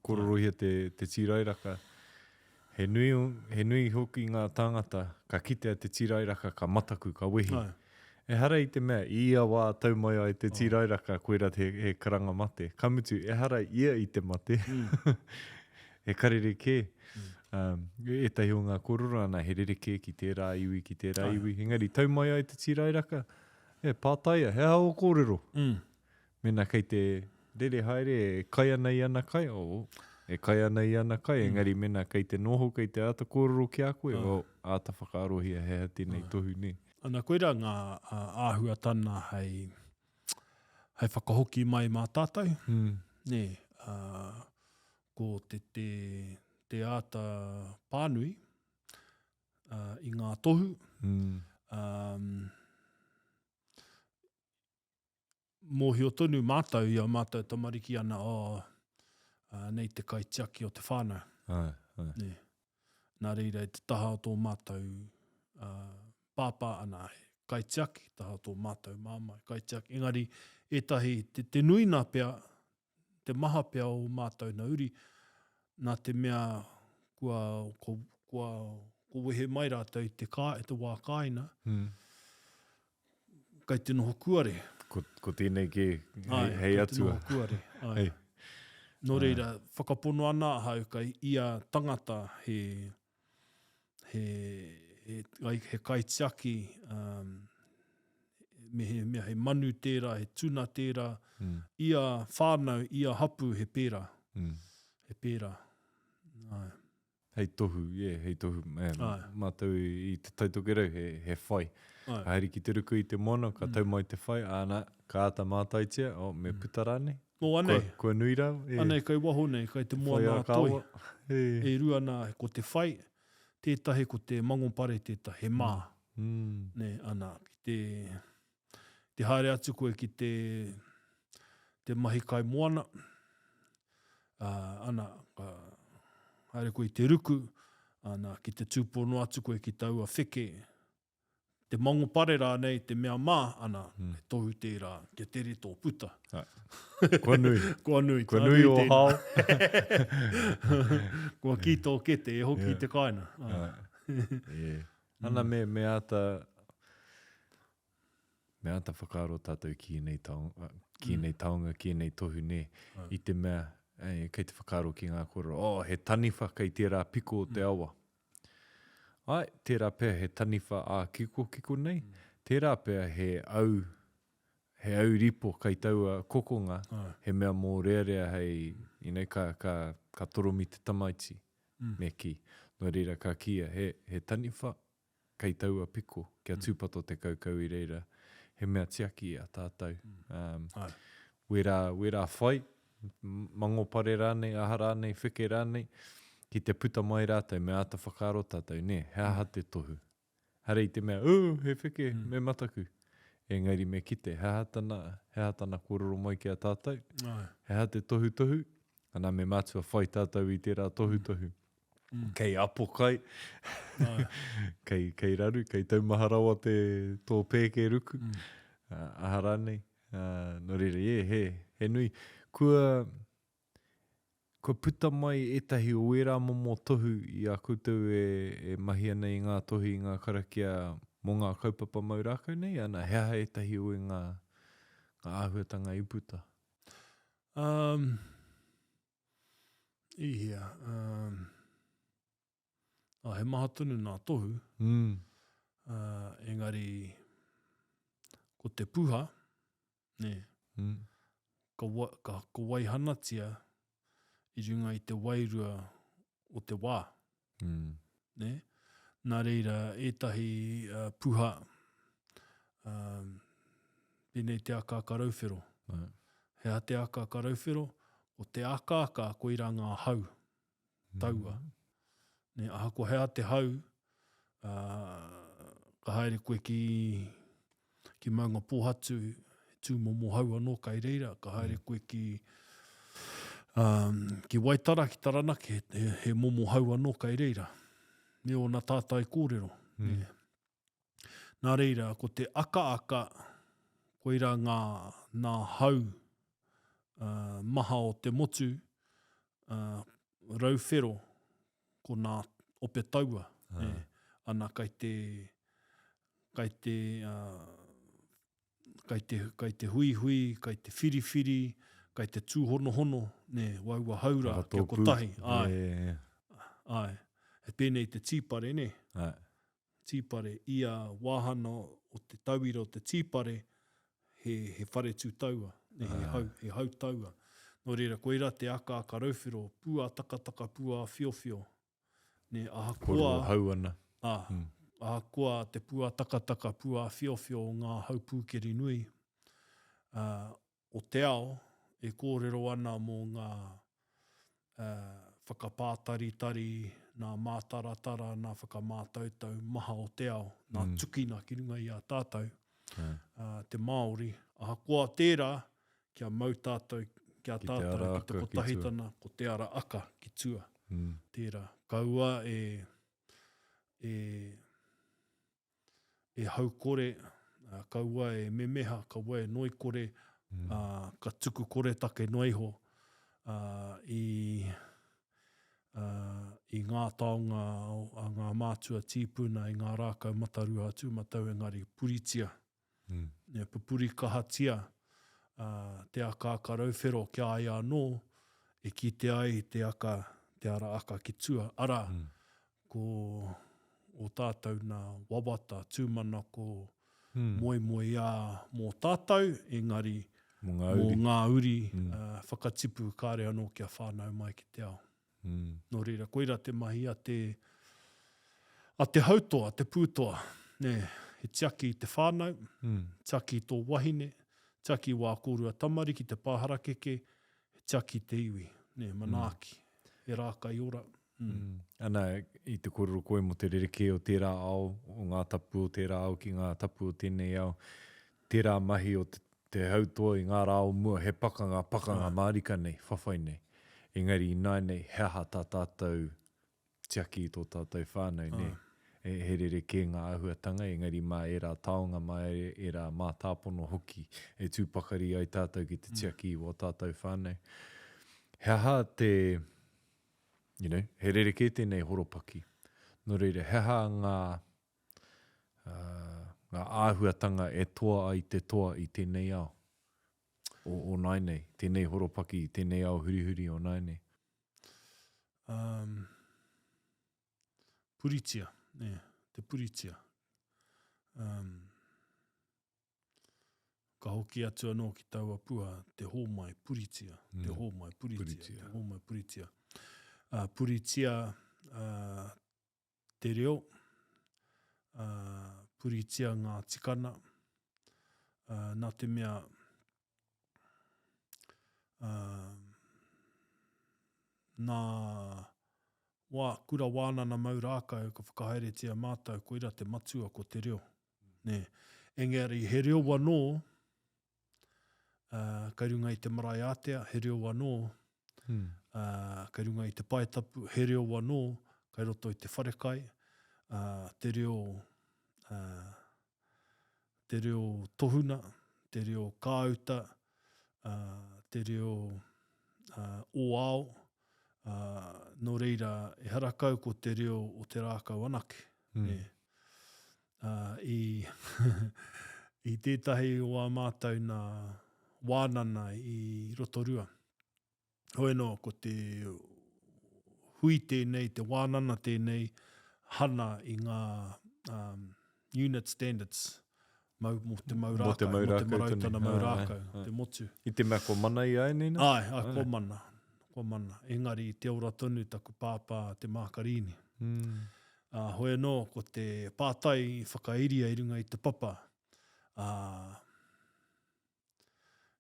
kōrorohia te, te tīrairaka, he nui, he nui hoki ngā tāngata ka kitea te tīrairaka, ka mataku, ka wehi. Ai. Ehara i te mea, i ia wā tau mai ai te tīrairaka, koirā he, he karanga mate. Ka mutu, ehara ia i te mate, mm. he karere kē. Mm. Um, ētahi o ngā kōrero ana, he rerekē ki tērā iwi, ki tērā Ai. iwi. Engari, tau mai ai te tīrairaka, E, pātaia, he aha ō kōrero? Mm. Mēnā kei te rere haere e kai ana i ana kai, oh, e kai ana i ana kai, mm. engari mēnā kei te noho, kei te āta kōrero ki a koe, Ah. oh, āta whakaarohia he aha tēnei Ah. tohu nei. Ana, koirā ngā āhuatana hei, hei whakahoki mai mā tātou. Mm. Nē, uh, ko te, te, te āta pānui, uh, i ngā tohu. Mm. Um, mōhio tonu mātou i a mātou tamariki ana, oh, uh, nei te kaitiaki o te whānau. Ai, ai. Nē. Nā reira, i te taha o tō mātou uh, pāpā ana, he kaitiaki, taha o tō mātou māmā, kaitiaki. Engari, ētahi, te, te nui nā pea, te maha pea o mātou na uri, nā te mea kua, kua, kua, kua wehe mai rātou i te, kā, i te wā kāina, mm. kai te noho kuare. Ko, ko tēnei kē, hei, Ai, hei kai atua. Te noho kuare, ai. Hei. Nō reira, whakapono ana ahau kai ia tangata he, he, he, he kaitiaki, um, me he mea he manu tērā, he tuna tērā, mm. ia whānau, ia hapu he pērā. Mm. He pērā. Ai. Hei tohu, yeah, hei tohu. Eh, Ai. mātou i, i te Taitokerau, he, he whai. Ai. Haere ki te ruku i te moana, ka mm. tau mai te whai, āna, ka āta mātaitia, oh, me mm. puta rānei. O, anei. Kua, kua nui rā. E. Anei, kai waho nei, kai te moana a toi. E. E rua nā, ko te whai, tētahi ko te mangopare tētahi, he mā. Mm. Nē, ana, ki te, te haere atu koe ki te, te mahi kai moana, uh, ana, ka haere koe i te ruku, ana, ki te tūpono atu koe ki taua wheke, te mangopare rānei, te mea mā, ana, mm. he tohu tērā, kia tere tō puta. Kua nui. Kua nui. Kua nui o hao. Kua kī tō kete, e hoki yeah. i te kāina. Ah. yeah. Ana me, me āta, me āta whakaaro tātou ki ēnei taonga, ki ēnei mm. taonga, ki ēnei tohu nē, i te mea, e, kei te whakaaro ki ngā kōrero, oh, he taniwha kei tērā piko o te mm. awa. Ai, tērā pea he taniwha ā-kikokiko nei, mm. tērā pea he au He au ripo kai taua kokonga, he mea mōrearea hei, you know, ka, ka, ka toromi te tamaiti, mm. me kī. Nō reira ka kīia, he, he taniwha kei taua piko, kia mm. tūpato te kaukau i reira, he mea tiaki i a tātou. Mm. Um, Ai. Wērā, wērā whai, mangopare rānei, aha rānei, wheke rānei, ki te puta mai rātou, me āta whakaaro tātou, nē, he aha mm. te tohu? Hara i te mea, ooh, he wheke, mm. me mataku. Engari me kite, he aha tana, he aha tana kōrero mai ki a tātou, Ai. he aha te tohutohu, ana me mātua whai tātou i tērā tohutohu. Mm. Kei apokai, kei, kei raru, kei taumaha rawa te tō pēke ruku, mm. uh, aha rānei. Uh, nō reira, yeah, he, he nui. Kua, Kua puta mai ētahi o ērā momo tohu i a koutou e, e mahi ana i ngā tohu, i ngā karakia mō ngā kaupapa mau rākau nei, ana, he aha ētahi o ngā, ngā āhuatanga i puta? Um, i hea, um, oh, he maha tonu nā tohu, mm. uh, engari ko te puha, nē, mm. ka, wa, ka, ka waihanatia i runga i te wairua o te wā. Mm. Nē? Nā reira, ētahi uh, puha, um, pēnei te akaaka rauwhero. Right. He aha te akaaka rauwhero? Ko te akaaka, koirā ngā hau, taua. Mm. Nē, ahakoa he aha te hau, uh, ka haere koe ki, ki Maungapōhatu, he tūmomo hau anō kai reira, ka haere mm. koe ki, um, ki Waitara, ki Taranaki, he, he, he momo hau anō kai reira, me ōna tātai kōrero. Mm. Nē. Nā reira, ko te akaaka, koirā ngā, nā hau uh, maha o te motu, uh, rauwhero, ko nā ope taua, ah. e, ana kai te, kai te, uh, kai te, kai te huihui, kai te whiriwhiri, kai te tūhonohono, nē, waua haura, kia kotahi, āe, yeah, yeah. āe. He pēnei te tīpare, nē? Āe. Tīpare, ia wāhana o te tauira o te tīpare, he, he whare tū taua, nē, he hau, he hau taua. Nō reira, koirā te akaaka rauwhero, pūātakataka, pūāwhiowhio, nē, ahakoa... Kōrero hau ana. Ā, ahakoa te pūātakataka, pūāwhiowhio o ngā hau pūkeri nui, ā, o te ao e kōrero ana mō ngā whakapātaritari, nā mātaratara, nā whakamātautau maha o te ao, nā mm. tukina ki runga i a tātou, mm. te Māori. Ahakoa tērā, kia mau tātou, kia ki tātou ki te kotahitana, ko te ara aka ki tua. Mm. Tērā. Kaua e, e, e haukore, kaua e memeha, kaua e noikore, mm. uh, ka tuku koretake noa iho uh, i, uh, i ngā taonga a ngā mātua tīpuna, i ngā rākau matarua tūmatau engari puritia. Mm. Ja, pupuri kahatia uh, te aka aka rauwhero kia ai anō, e kite ai te aka, te ara aka ki tua. Ara, mm. ko ō tātou nā wawata, tūmanako, mm. moemoeā mō tātou, engari mō ngā uri, mō ngā uri mm. uh, whakatipu kāre anō kia whānau mai ki te ao. Mm. Nō reira, koira te mahi a te, a te hautoa, te pūtoa, nē, he tiaki i te whānau, mm. tiaki i tō wahine, tiaki i wā kōrua tamariki te pāharakeke, he tiaki i te iwi, nē, manaaki, mm. he rākai ora. Mm. Ana, i te kōrero koe mō te rerekē o tērā ao, o ngā tapu o tērā ao ki ngā tapu o tēnei ao, tērā mahi o te, te hautoa i ngā rā o mua, he pakanga, pakanga mārika nei, whawhai nei. Engari ināianei, he aha tā tātou tiaki i tō tātou whānau, nē? He, he rerekē ngā āhuatanga, engari mā ērā taonga, mā ērā mātāpono hoki e tū pakari ai tātou ki te tiaki i wō tātou whānau. He aha te, you know, he rerekē tēnei horopaki. Nō reira, he aha ngā, uh, ngā āhuatanga e toa ai te toa i tēnei ao o, o nāianei, tēnei horopaki, tēnei ao hurihuri o nāianei? Um, puritia, yeah, te puritia. Um, Ka hoki atu anō ki taua pua, te hōmai puritia, te hōmai puritia, te hōmai puritia. Uh, puritia uh, te reo, uh, puritia ngā tikana, uh, nā te mea uh, nā wā, kura wānana mau rākau ka whakahaeretia mātou, koira te matua ko te reo. Nē. Engari he reo anō, ā, kei runga i te marae ātea, he reo anō, mm. ā, kei runga i te pae tapu, he reo anō, kei roto i te wharekai, ā, te reo, ā, te reo tohuna, te reo kāuta, ā, te reo ā, ōao, ā, nō reira, ehara kau ko te reo o te rākau anake. Mm. Nē. I, i tētahi o ā mātou nā wānana i Rotorua. Hoi anō, ko te hui tēnei, te wānana tēnei, hana i ngā um, unit standards mau, mō te mau rākau, mō te mau rākau, marautana mau rākau, te motu. I te mea kua mana i a ēnei nā? Āe, āe, kua mana, kua mana. Engari, te ora tonu taku pāpā te Mākarīni. Mm. Ā, hoi anō, ko te pātai i whakairia i runga i te papa, ā,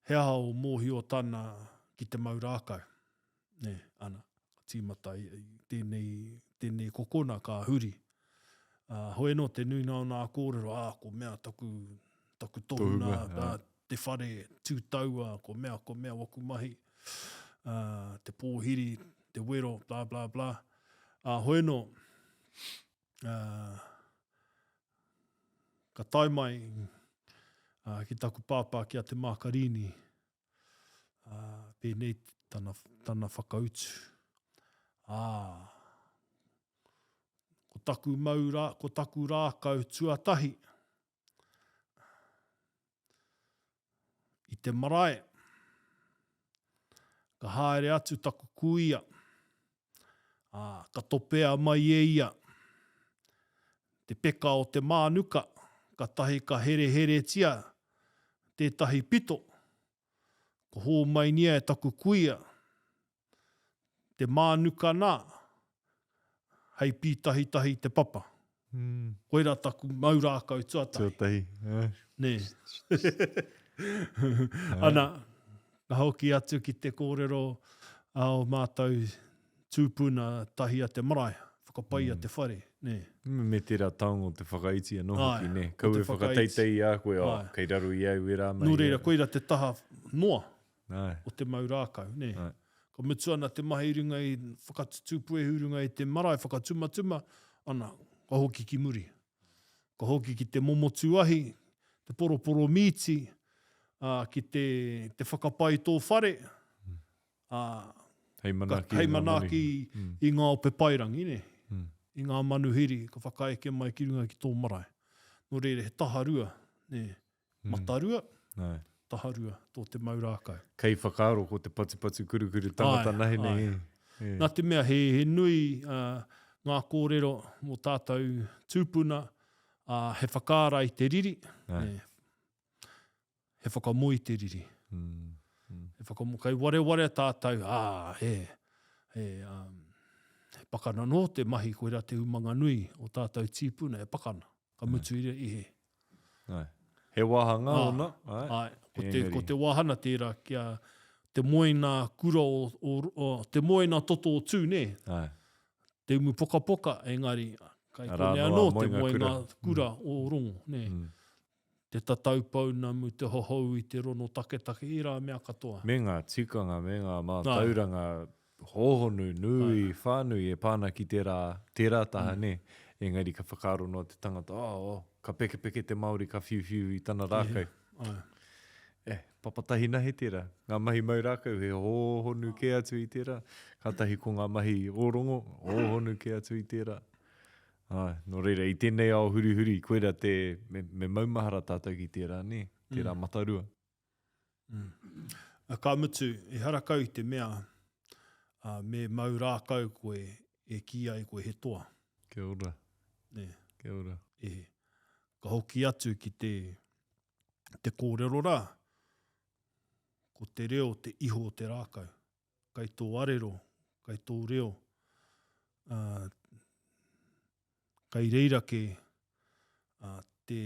he aha ō mōhiotana ki te mau rākau? Nē, ana, ka tīmata i tēnei, tēnei kokona ka huri. Ā, hoi anō te nuinga o nā kōrero, ā, ko mea taku, taku tohunga, tohunga, te whare tū taua, ko mea, ko mea waku mahi, ā, te pōhiri, te wero, bla, bla, bla. Ā, hoi anō, ā, ka tae mai ā, ki taku pāpā ki a Te Mākarini, ā, pēnei tana, tana whakautu. Ā, ko taku mau rā, ko taku rākau tuatahi i te marae, ka haere atu taku kuia, ā, ka topea mai e ia te peka o te mānuka, katahi ka hereheretia tētahi pito, ko hōmainia e taku kuia te mānuka nā, hei pītahitahi te papa. Mm. Koirā taku mau rākau tuatahi. Tuatahi, eh. Nē. Ana, ka hoki atu ki te kōrero a o mātou tūpuna tahi a te marae, whakapaia mm. te whare, nē. Me tērā taonga o te whakaiti anō hoki, nē. Kau e whakateitei i a koe, oh, kei raro i au ērā mahi. Nō reira, koirā te taha noa Ae. o te mau rākau, nē. Ae. Ka mutu ana te mahi i runga i whakatutū puehu i runga i te marae, whakatumatuma, ana, ka hoki ki muri. Ka hoki ki te momotu ahi, te poroporo mīti, ā, ki te, te whakapai tō whare, ā, Hei manaaki ka, hei manaaki mm. i ngā ope paerangi, nē. Mm. I ngā manuhiri ka whakaeke mai ki runga ki tō marae. Nō reira, he taharua, nē. Mm. Matarua, Ai. taharua, tō te mau rākau. Kei whakaaro ko te patupatu kurukuru tangata ai, nahi nei. Ai. Nā te mea he, he nui uh, ngā kōrero mō tātou tūpuna, uh, he whakaara i te riri, e, he whakamoe i te riri. Mm. Mm. He whakamo, kei wareware tātou, ā, he, he, um, he pakana nō te mahi, koirā te umanga nui o tātou tīpuna, he pakana. Ka mutu i, i he. Ai. He wāhanga Ā, ona, ai. Ai, ko te, ko te wāhana tērā kia te moena kura o, o, o, te moena toto o Tū, nē? Ai. Te umu pokapoka, engari, kai konei anō te moenga kura mm. o Rongo, nē? Mm. Te tatau pounamu, te hohou i te rono taketake, ērā mea katoa. Me ngā tikanga, me ngā mātauranga hōhonu, nui, whānui e pā ana ki tērā, tērā taha, nē. Engari ka whakaaro noa te tangata, oh, oh, ka pekepeke te Māori, ka whiuwhiu i tana rākau. E, papatahi nahe tērā. Ngā mahi mau rākau, he hōhonu kē atu i tērā. Kātahi ko ngā mahi ōrongo, hōhonu kē atu i tērā. Āe, nō reira, i tēnei ao hurihuri, koirā te, me, me maumahara tātou ki tērā, nē, tērā mm. matarua. Mm. Ka mutu, ehara kau i te mea, uh, me mau rākau koe e kī ai koe he toa. Kia ora. Nē. Kia ora. E, ka hoki atu ki te, te kōrero rā. Ko te reo te iho o te rākau. Kai tō arero, kai tō reo, ā, kai reira kē, ā, te,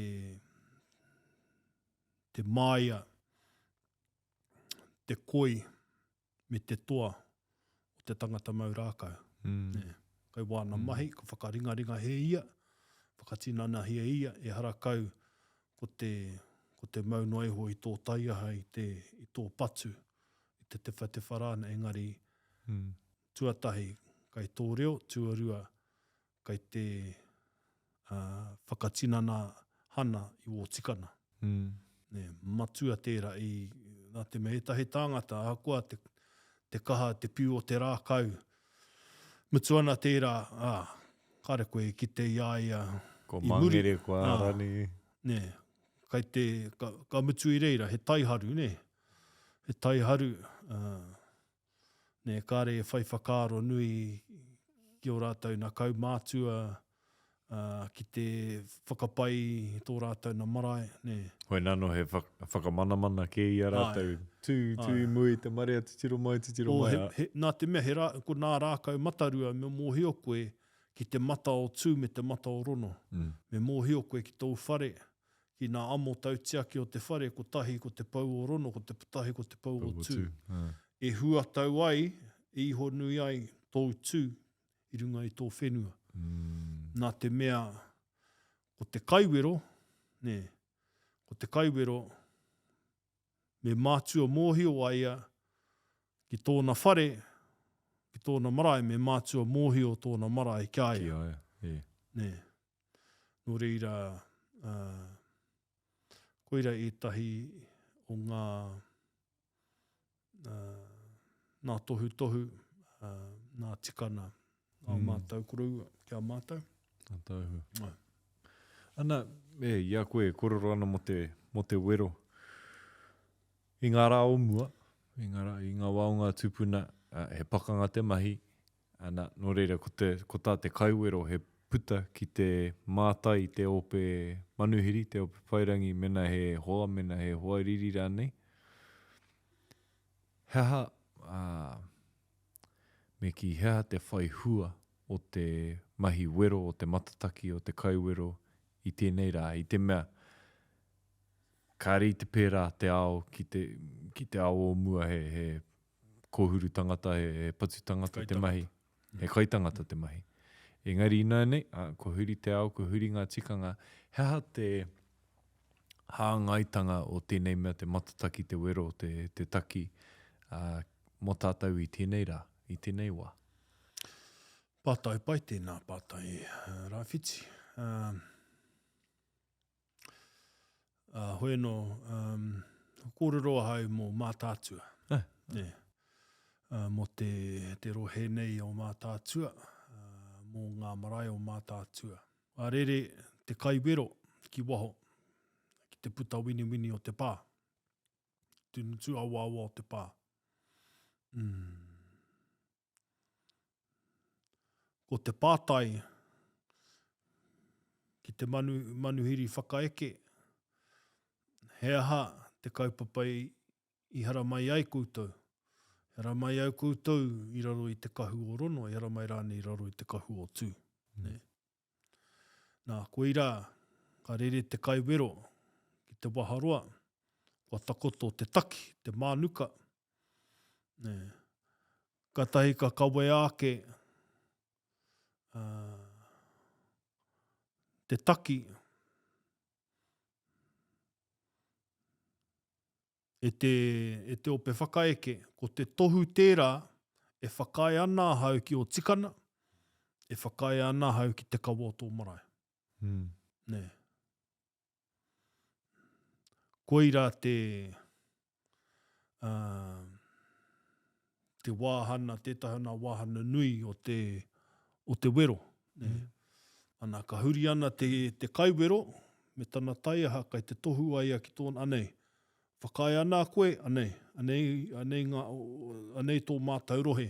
te māia, te koi me te toa o te tangata mau rākau. Mm. Nē. Kai wāna mm. mahi, ka whakaringaringa he ia, whakatinanahia ia, ehara kau ko te, ko te mau noa iho i tō taiaha, i, te, i tō patu, i te tewhatewha rāna, engari mm. tuatahi kai tō reo, tuarua kai te uh, whakatinana hana i wō tikana. Mm. Nē, matua tērā i, nā te mea ētahi tāngata, ahakoa te, te kaha, te piu o te rākau, mutu ana tērā, ā, kāre koe i kite i a ia Ko i muri. Mangere, ko Ārani. Nē, kai te, ka, ka mutu i reira, he taiharu, nē. He taiharu, ā, nē, kāre e whai whakaaro nui ki ō rātou nā kaumātua, ā, ki te whakapai i tō rātou nā marae, nē. Hoi nano he whakamanamana kē i a rātou, tū, tū i mua i te marea, titiro mai, titiro mai, ā. He, nā te mea, he rā, ko nā rākau matarua me mōhio koe ki te mata o Tū me te mata o Rono. Me mōhio koe ki tōu whare, ki nā amo tautiaki o te whare, kotahi ko te pou o Rono, ko te tahi ko te pou o Tū. E huatau ai, e ihonui ai tōu tū i runga i tō whenua. Nā te mea, ko te kaiwero, nē, ko te kaiwero, me mātua mōhio a ia ki tōna whare, ki tōna marae, me mātua mōhio tōna marae ki a ia. Ki a ia, e. Nē. Nō reira, ā, koira ētahi o ngā, ā, nā tohutohu, ā, nā tikana a mm. mātou koroua ki a mātou. A tāhua. Ai. Ana, e, i a koe e korero ana mo te, mo te wero. I ngā rā o mua, i ngā, rā, i ngā wā o ngā tūpuna, he pakanga te mahi, Ana, nō reira, ko te, ko tā te kaiwero he puta ki te mātai i te ope manuhiri, te ope whairangi, mena he hoa, mena he hoariri rānei. He aha, ā, me kī, he aha te whai hua o te mahi wero, o te matataki, o te kaiwero i tēnei rā, i te mea, kāre i te pērā te ao ki te, ki te ao o mua, he, he kōhuru tangata, he, he patu tangata te mahi, he kai tangata te mahi. Engari ināianei, ā, kua huri te ao, kua huri ngā tikanga, he aha te hāngaitanga o tēnei mea te matataki, te wero, te, te taki, ā, mō tātou i tēnei rā, i tēnei wā? Pātai pai tēnā pātai, Rāwhiti. Uh, Ā, hoi anō, um, kōrero ahau mō Mātaatua. Eh. Nē. Uh, mō te, te rohe nei o Mātaatua, uh, mō ngā marae o Mātaatua. Ka rere te kaiwero ki waho, ki te puta winiwini o te pā. Te ngutu awaawa o te pā. Mm. Ko te pātai ki te manu, manuhiri whakaeke, he aha te kaupapa i, i haramai ai koutou? I haramai au koutou i raro i te kahu o Rono, i haramai rānei i raro i te kahu o Tū. Mm. Nē? Nā, koirā, ka rere te kaiwero ki te waharoa, kua takoto te taki, te mānuka, Nē. Katahi ka kawea ake te taki e te, e te ope whakaeke, ko te tohu tērā e whakaae ana ahau ki ō tikana, e whakaae ana ahau ki te kawa o tō marae. Mm. Nē. Koirā te, ā, te wāhana, tētahi o nā wāhana nui o te, o te wero. Nē. Mm. Ana, ka huri ana te, te kaiwero me tana taiaha kai te tohu a ia ki tōna, anei, whakaae ana koe, anei, anei, anei, ngā, anei tō mātau rohe,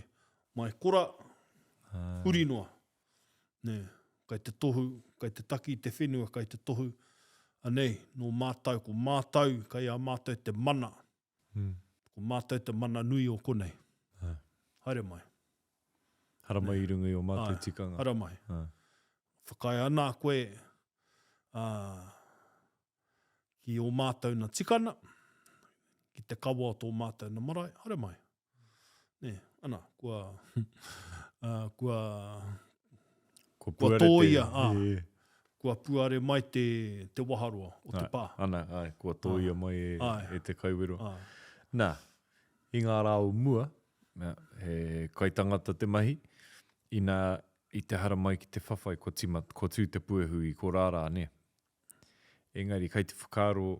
mai kora, huri noa. Nē, kai te tohu, kai te taki i te whenua, kai te tohu, anei, nō mātou, ko mātou, kai a mātou te mana. Mm. Ko Ko mātou te mana nui o konei. Āe. Haere mai. Haramai i runga i ō mātou Āe, tikanga. Haramai. Āe. Whakaae ana koe, ā, ki ō mātou na tikana, ki te kawa o tō mātou na marae, haere mai. Nē, ana, kua, ā, kua, Kua kua puare te, tōia, ā, e. kua puare mai te, te waharoa o te Āe, pā. ana, āe, kua tōia mai e, Āe. e te kaiwero. Āe. Nā, i ngā rā o mua, he kaitangata te mahi, ina i te haramai ki te whawhai kua tima, kua tū te puehu i korārā, nē. Engari kai te whakaaro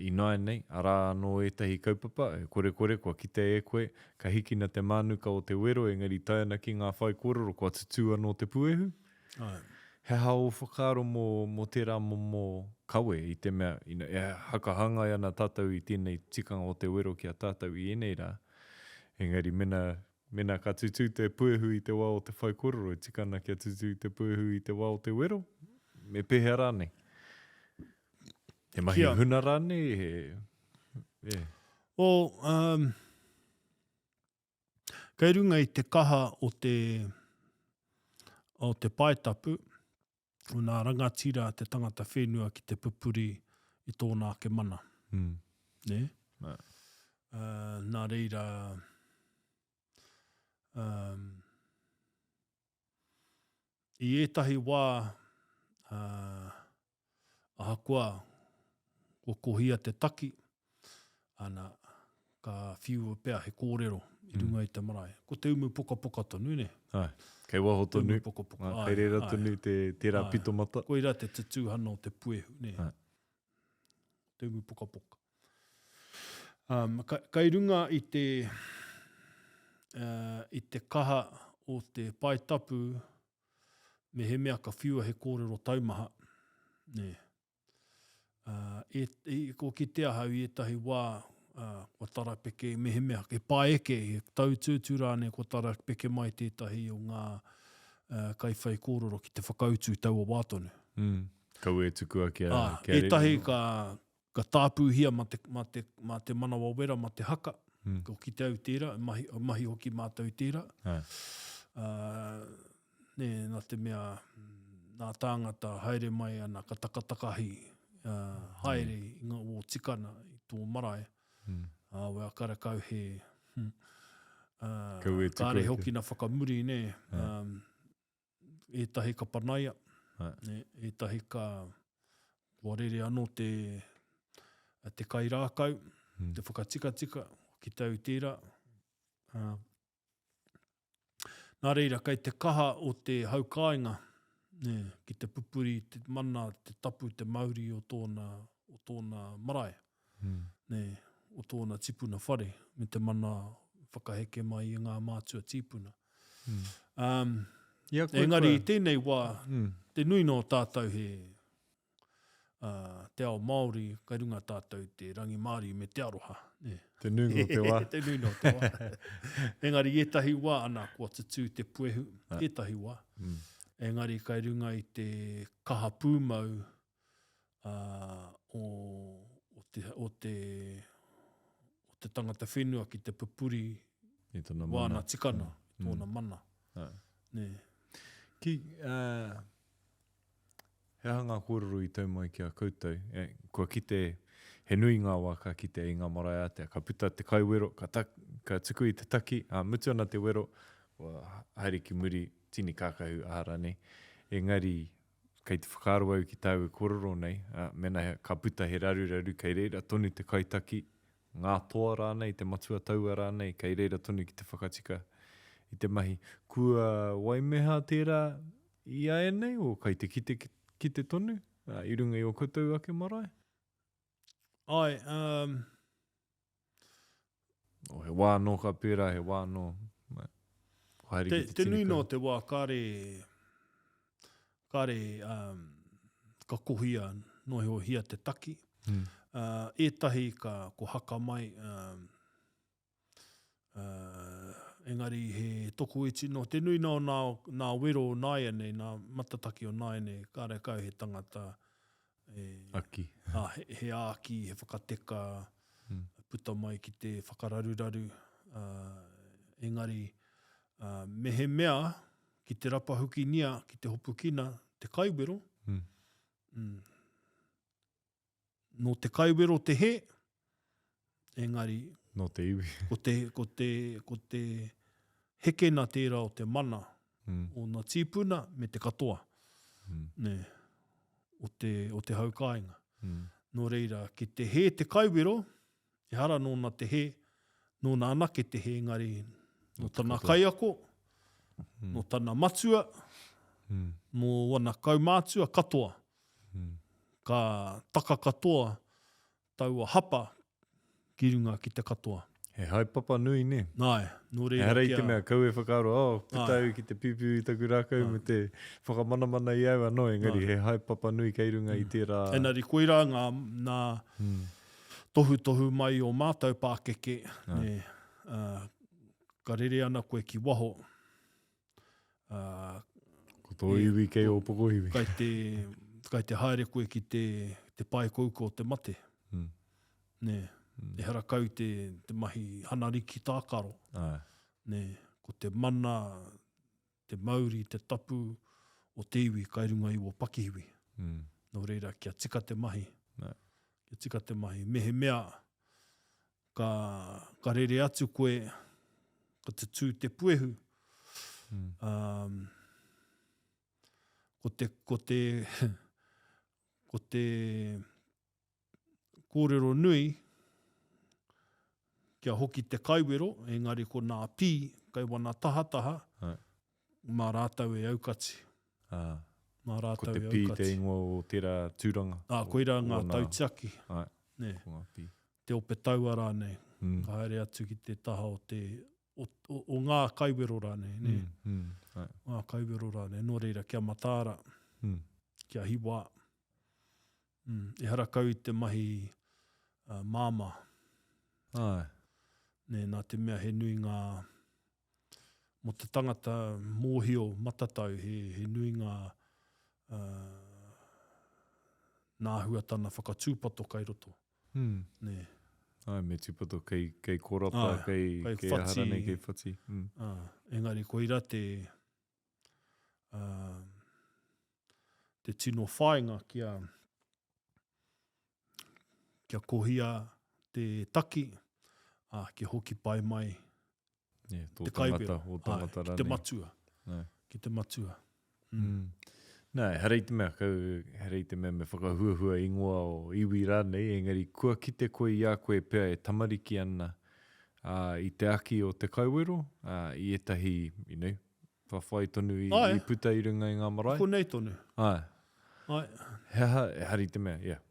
ināianei, arā anō ētahi kaupapa, he korekore kua kitea e koe, ka hikina te mānuka o te wero engari tae ana ki ngā whaikōrero kua tutū anō te puehu. Āe. He aha ō whakaaro mō, mō tērā momo kawe i te mea, ina, e hakahāngai ana tātou i tēnei tikanga o te wero ki a tātou i ēnei rā, engari mena Mēnā ka tutū te puehu i te wā o te whaikōrero, e tika ana kia tutū te puehu i te wā o te wero? Me pēhea rānei? He mahi Kia. huna rānei? He... E. Well, um, kei runga i te kaha o te, o te paetapu, o nā rangatira te tangata whenua ki te pupuri i tōna ake mana. Mm. Nē? Nā. Uh, nā reira, um, i ētahi wā, uh, ahakoa kua kohia te taki, ana, ka whiua pea he kōrero i mm. runga i te marae. Ko te umu pokapoka tonu, ne? Ai, kei waho tonu. Umu pokapoka. Ai, kei reira tonu te, tērā ai. pito mata. Koira te tutūhana o te puehu, ne? Ai. Te umu pokapoka. Um, ka, kai runga i te, uh, i te kaha o te pae tapu, mehemea ka whiua he kōrero taumaha, ne? Uh, e, e, ko kite ahau i ētahi wā, uh, kua tarapeke, mehemea, he paeke, he taututu rānei, kua tarapeke mai tētahi o ngā uh, kaiwhaikōrero ki te whakautu i taua wā tonu. Mm. Kaua e tukua kia, Ah, kia rere. ētahi ka, ka tāpūhia ma te, ma te, ma te manawa wera, ma te haka. Mm. Ko kite au tērā, mahi, mahi hoki mātou i tērā. Ai. Uh, nē, nā te mea, nā tāngata haere mai ana ka takatakahi uh, haere mm. i ngā o tikana i tō marae. Mm. Uh, well, karekau he, hmm, uh, Kau e kāre ake. hoki na whakamuri, nē. Um, ētahi ka panaia, Ai. nē, ētahi ka kua rere anō te, te kairākau, Mm. te whakatikatika ki tau tērā. Uh, Nā reira, kei te kaha o te hau kāinga, nē, ki te pupuri te mana, te tapu, te mauri o tōna, o tōna marae, mm. nē, o tōna tipuna whare, me te mana whakaheke mai i ngā mātua tīpuna. Mm. Um, Ia, koe, engari, koe. i tēnei wā, mm. te nui nō tātou he, te ao Māori, kai runga tātou te rangimārie me te aroha. Nē. Te nuinga o te wā. te nuinga o te wā. Engari i ētahi wā, ana, kua tutū te puehu, ētahi wā. Mm. Engari kai runga i te kaha pūmau uh, o, o, te, o, te, o te tangata whenua ki te pupuri I tōna mana. wāna tikana, mm. tōna mana. Ah. Nē. Ki, uh, He aha ngā kōrero i tau mai ki a koutou? E, kua kite, he nui ngā wā ka kite i ngā marae ātea. Ka puta te kaiwero, ka, tak, ka tuku i te taki, ā, mutu ana te wero, kua haere ki muri, tini kākahu, aha rānei. Engari, kei te whakaaro au ki tāu e kōrero nei, ā, mēnā he, ka puta he raruraru, kei reira tonu te kaitaki, ngā toa rānei, te matua taua rānei, kei reira tonu ki te whakatika i te mahi. Kua waimeha tērā Iaianei, o kai te kite, kite tonu, i runga i o koutou ake marae? Ae, um... O he wā anō ka pērā, he wā anō. Ko haere te, ki te, te nui tini nō te wā kāre, kāre um, ka kohia nohiohia te taki. Mm. Uh, ētahi ka ko haka mai, um, Uh, engari he tokoiti no te nui nō nā, nā wero o nāianei, nā matataki o nāianei, kāre kau he tangata e, Aki. a, he, he āki, he whakateka, mm. puta mai ki te whakararuraru, engari mehemea ki te rapahukinia, ki te hopukina te kaiwero, mm. nō te kaiwero te hē, engari Nō te iwi. ko te, ko te, ko te hekena tērā o te mana mm. o nā tīpuna me te katoa mm. nē, o, te, o te hau kāinga. Mm. Nō reira, ki te hē te kaiwero, ehara nōna te hē, nōna anake te hē, engari nō tana kaiako, mm. nō tana matua, mm. nō wana kaumātua katoa. Mm. Ka taka katoa taua hapa ki runga ki te katoa. He haepapa nui, nē? Āe, nō reira kia... Ehara i te mea kau e whakaaro, oh, puta au ki te piupiu i taku rākau me te whakamanamana i au anō, engari he haepapa nui kei runga i tērā... Engari koirā ngā, nā tohutohu mai o mātou pākeke, nē, ka rere ana koe ki waho, ā, Ko tō iwi kei ō pokohiwi. Kai te, kai te haere koe ki te, te pae kouka o te mate. Mm. Nē. Mm. Ehara kau te, te mahi hanariki tākaro. Ai. Nē. Ko te mana, te mauri, te tapu o te iwi kai runga i wō pakihiwi. Mm. Nō reira, kia tika te mahi. Nē. Kia tika te mahi. Mehemea, Ka, ka rere atu koe, ka tutū te puehu. Mm. Um, ko te, ko te, ko te kōrero nui, kia hoki te kaiwero, engari ko nā pī, kai wana tahataha, Ai. mā rātou e aukati. Ah. Mā rātou e aukati. Ko te pī te ingoa o tērā tūranga. Ā, koirā ngā tautiaki. Ai, Nē. ko ngā pī. Te ope taua rānei. Mm. Ka haere atu ki te taha o te, o, o, o ngā kaiwero rānei, nē. Mm, mm, ai. Ngā kaiwero rānei. Nō reira, kia mataara, mm. kia hiwā. Mm. Ehara kau i te mahi uh, māmā. Ai. Nē, nā te mea he nui ngā, mō te tangata mōhio matatau, he, he nui ngā uh, nā āhuatana whakatūpato kai roto. Mm. Nē. Ai, me tūpato kei, kei korapa, Ai, kei, kei kei aha whati. rānei, kei whati. Mm. Ah, engari koira te, uh, te tino whāinga kia, kia kohia te taki, ā, kia hoki pai mai Yeah, tō te kaiwero. tangata, ō tangata Āe, ki rānei. te matua. Nē. Ki te matua. Mm. Mm. Nā, ehara i te mea, kau, ehara i te mea me whakahuahua ingoa o iwi rānei, engari kua kite koe i a koe pea e tamariki ana ā, i te aki o te kaiwero, ā, i ētahi, you know, whawhai tonu i, Āe. i puta i runga i ngā marae. I konei tonu. Āe. Āe. He aha, ehara i te mea, yeah.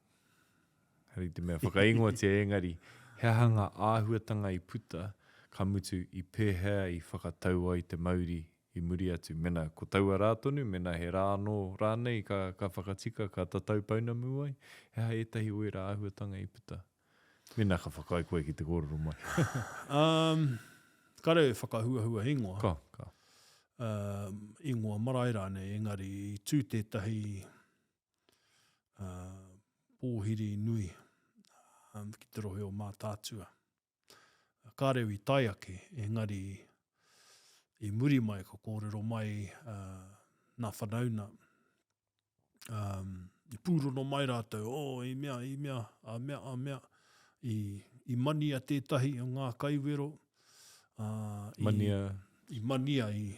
Ehara i te mea whakaingoatia engari, he aha ngā āhuatanga i puta, ka mutu i pēhea i whakatau ai te mauri i muri atu, mena ko taua rā tonu, mena he rā anō rānei ka, ka whakatika, ka tatau pounamu ai, he aha ētahi o ērā āhuatanga i puta? Mena ka whakaae koe ki te kōrero mai. Um, kare e whakahuahua ingoa. Ka, ka. Um, ingoa marae rānei, engari i tū tētahi pōhiri nui ki te rohe o Mātaatua. Kāre i tae ake, engari i muri mai ka kōrero mai nā whanauna, i pūrono mai rātou, oh, i mea, i mea, a mea, a mea, i, i mania tētahi o ngā kaiwero, ā, i, mania. I mania i...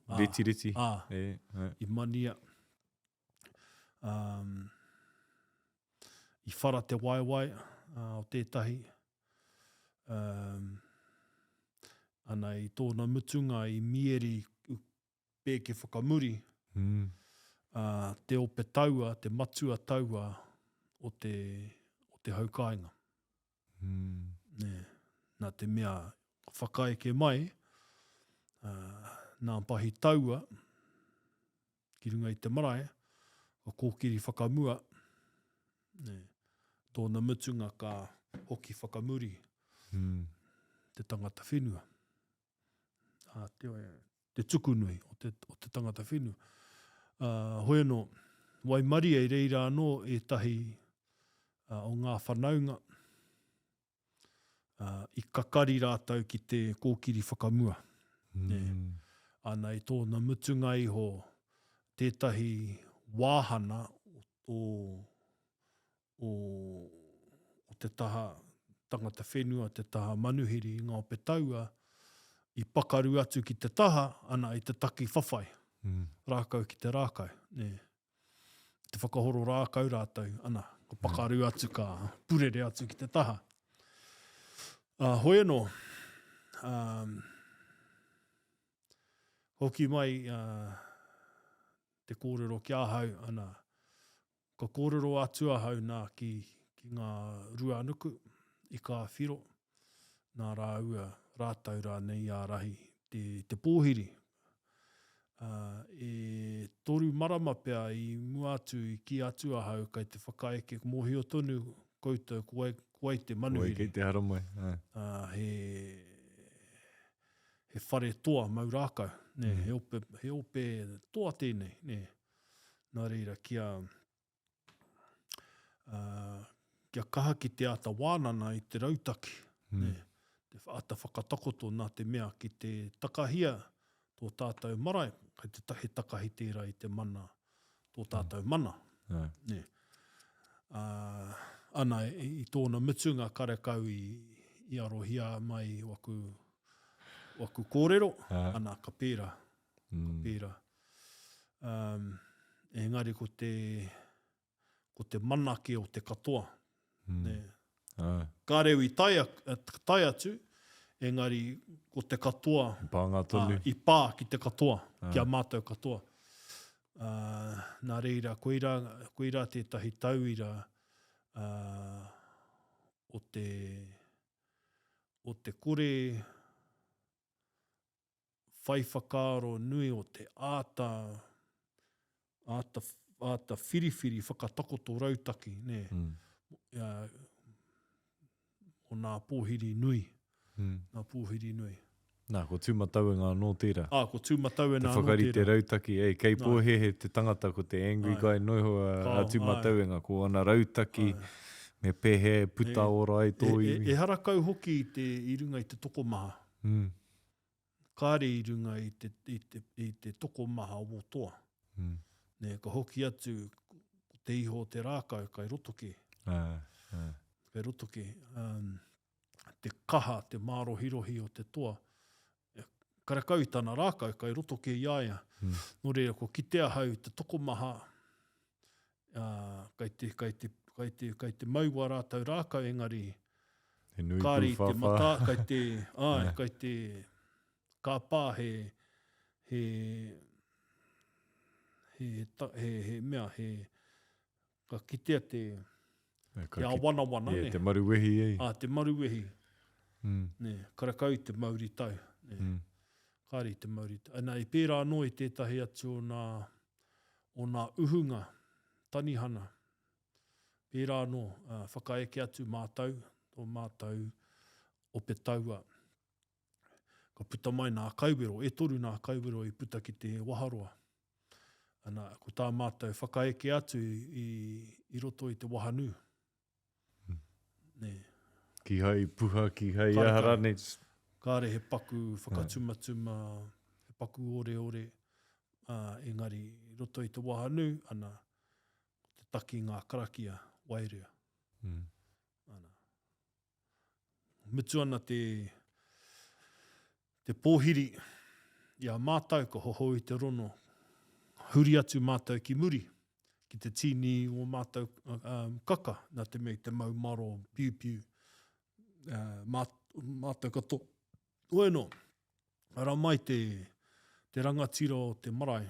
Ā, retireti. Ā, e, e. i mania. Um, i whara te waewae uh, o tētahi. Um, ana i tōna mutunga i mieri pēke whakamuri, mm. uh, te ope taua, te matua taua o te, o te haukāinga. Mm. Nē, nā te mea whakaeke mai, uh, nā pahi taua, ki runga i te marae, ka kōkiri whakamua, nē, tōna mutunga ka hoki whakamuri mm. te tangata whenua. Ā, te, te tuku nui o te, o te tangata whenua. Uh, hoi anō, waimarie i reira anō ētahi uh, o ngā whanaunga. I kakari rātou ki te kōkiri whakamua. Nē. Ana i tōna mutunga iho tētahi wāhana o, o, o te taha tangata whenua, te taha manuhiri i ngā ope taua, i pakaru atu ki te taha, ana i te taki whawhai, rākau ki te rākau. Nē. Te whakahoro rākau rātou, ana, ka pakaru atu, ka purere atu ki te taha. Uh, hoi anō, um, hoki mai uh, te kōrero ki ahau, ana, ka kōrero atu ahau nā ki, ki ngā ruanuku i kā whiro, nā rāua, rātou rānei i ārahi te, te pōhiri. Ā, e toru marama pea i mua atu i kī atu ahau kei te whakaeke mōhio tonu koutou ko wai, ko wai te manuhiri. Ko wai kei te haramai, āe. Ā, he, he whare toa mau rākau, nē, mm. he ope, he ope toa tēnei, nē. Nā reira, kia, ā, kia kaha ki te āta wānana i te rautaki, mm. nē, te āta whakatakoto nā te mea ki te takahia tō tātou marae, kei te he takahi tērā i te mana, tō tātou mm. mana. Ai. Nē. Ā, ana, i, i tōna mutunga karekau i, i arohia mai waku, waku kōrero, ana, ka pērā. Mm. Ka pērā. Um, engari ko te, ko te manake o te katoa. Mm. Ne. Ah. Kāre i tae, tae atu, engari ko te katoa Pānga tonu. i pā ki te katoa, ah. ki a mātou katoa. Uh, nā reira, koirā, koirā tētahi tauira uh, o te, o te kore whai whakaaro nui o te āta, āta, āta whiriwhiri whakatakoto rautaki, nē, mm. o nā pōhiri nui. Mm. Nā pōhiri nui. Nā, ko Tūmatauenga anō tērā. Ā, ko Tūmatauenga anō tērā. Te whakarite rautaki, ei, kei pōhēhē te tangata ko te angry guy noiho a, a Tūmatauenga, ko ana rautaki, me pēhea e puta ora ai tō iwi. E, ehara kau hoki i, te, i runga i te tokomaha. Mm. Kāre i runga i te, i te, i te tokomaha o toa. Mm. Nē, ka hoki atu ko te iho o te rākau kai roto kē. Ā, ā. Kai roto kē. Um, te kaha, te mārohirohi o te toa, karekau i tana rākau, kai roto kē i a ia. Mm. Nō reira, kua kite ahau i te tokomaha, ā, kai te, kai te, kai te, kai te mau wā rātou rākau, engari, He nui kāre i te pūwhāwhā. matā, kai te, āe, kai te, kāpā he, he, he, he, he mea, he, ka kitea te, te āwanawana, nē. Te maruwehi, e. Ā, te maruwehi, mm. nē, karekau i te mauri tau, nē. Mm. Kāre i te mauri tau. Nā, i pērā anō i tētahi atu o nā, o nā uhunga, tanihana, pērā anō, whakaeke atu mātou, tō mātou ope taua. Ka puta mai nā kaiwero, e toru nā kaiwero i puta ki te waharoa. Ana, ko tā mātou whakaeke atu i, i roto i te wahanū. Mm. Nē. Kihai puha, kihai aha rānei. Kāre he paku whakatumatuma, he paku oreore, ā, engari i roto i te wahanū, ana, ko te taki ngā karakia waerea. Mm. Ana. Mutu ana te, te pōhiri i a mātou ka hohou i te rono, huri atu mātou ki muri, ki te tīni i ō mātou um, kaka, nā te mea i te mau maro piupiu, uh, mā, mātou katoa. Hoi anō, ara mai te, te rangatira o te marae,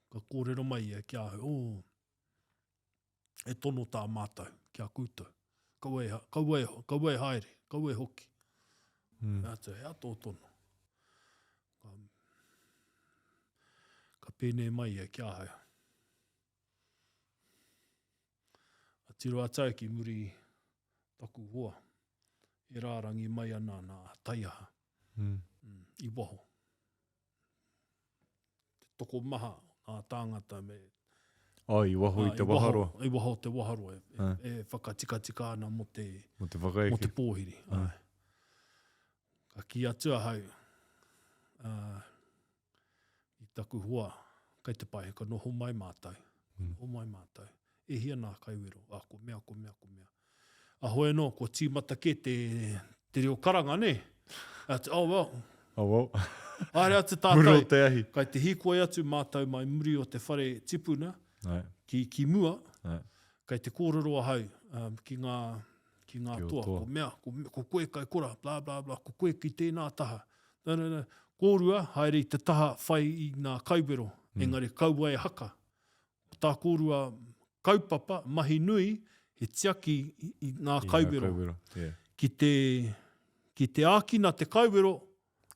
ka kōrero mai ia ki ahau, oh, e tono tā mātou ki a koutou. Kaua e, kaua e, kaua e haere, kaua e hoki. Mm. Atu, he tō tono. Ka, ka pēnei mai ia ki ahau. A tiro atu au ki muri taku hoa, e rārangi mai ana nā taiaha mm. Mm, i waho. Te tokomaha ngā tāngata me. Oh, i waho i te waharoa. I waho o te waharoa e, e, e whakatikatika ana mō te, mō te whakaeke. Mō te pōhiri. Ai. Ka kī atu ahau, uh, i taku hoa, kai te pai, ka noho mai mātou. Mm. Noho mai mātou. E hia nā kaiwero, a, ko mea, ko mea, ko mea. A hoi anō, kua tīmata kē te, te reo karanga, nē? Atu, oh well. Oh well. Haere atu tātou. Mura o te ahi. Kai te hīkoi atu mātou mai muri o te whare tipuna, Ai. ki, ki mua, Ai. kai te kōrero ahau um, ki ngā, ki ngā Ki o toa, toa. ko mea, ko, ko koe kai kora, bla, bla, bla, ko koe ki tēnā taha. No, no, no. Kōrua, haere i te taha whai i ngā kaiwero, mm. engari kaua e haka. Ko tā kōrua kaupapa, mahi nui, he tiaki i, i ngā I kaiwero. Ngā kaiwero, yeah. Ki te, ki te ākina te kaiwero,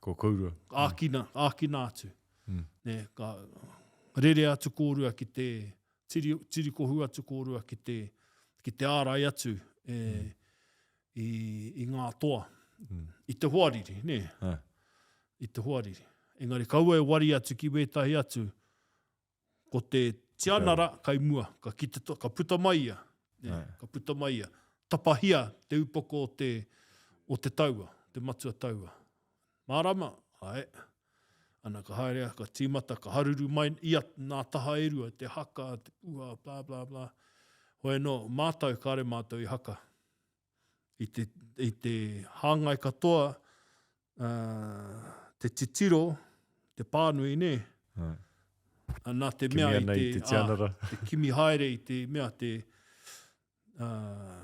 Ko kourua. Ākina, ākina atu. Mm. Ne, ka rere atu kōrua ki te, tiri, tirikohu atu kōrua ki te, ki te ārai atu e, mm. i, i ngā toa, mm. i te hoariri, nē? Ah. I te hoariri. Engari kaua e wari atu ki wētahi atu, ko te tianara kai mua, ka, kite, ka puta mai ia, nē, ka puta mai ia. Tapahia te upoko o te, o te taua, te matua taua. Mārama? Ae. Ana, ka haere, ka tīmata, ka haruru mai ia nā taha e rua, te haka, te puha, bla, bla, bla. Hoi anō, mātou, kāre mātou i haka. I te, i te hāngai katoa, uh, te titiro, te pānui, nē? Ai. Nā te mea Kimi ana i i te, te tianara. ā, te kimi haere i te mea, te, uh,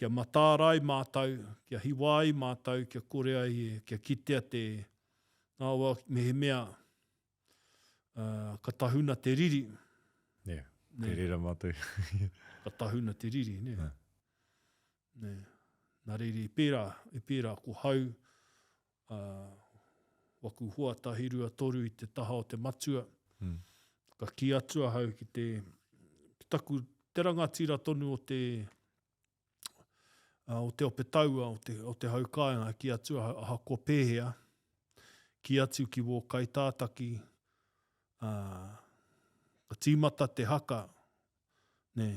Kia mataara ai mātou, kia hiwa ai mātou, kia kore ai e, kia kitea te, nā wā, mehemea, uh, ka tahuna te riri. Yeah, kei reira mātou. ka tahuna te riri, nē. Yeah. Nē. Nā reira, i pērā, i pērā ko hau, uh, waku hoa tahi rua toru i te taha o te matua. Mm. Ka kī atu ahau ki te, ki taku, te rangatira tonu o te, uh, o te ope taua, o te, o te hau kāinga, kī atu ahau, ahakoa pēhea, kī atu ki wō kaitātaki, uh, ka tīmata te haka, nē,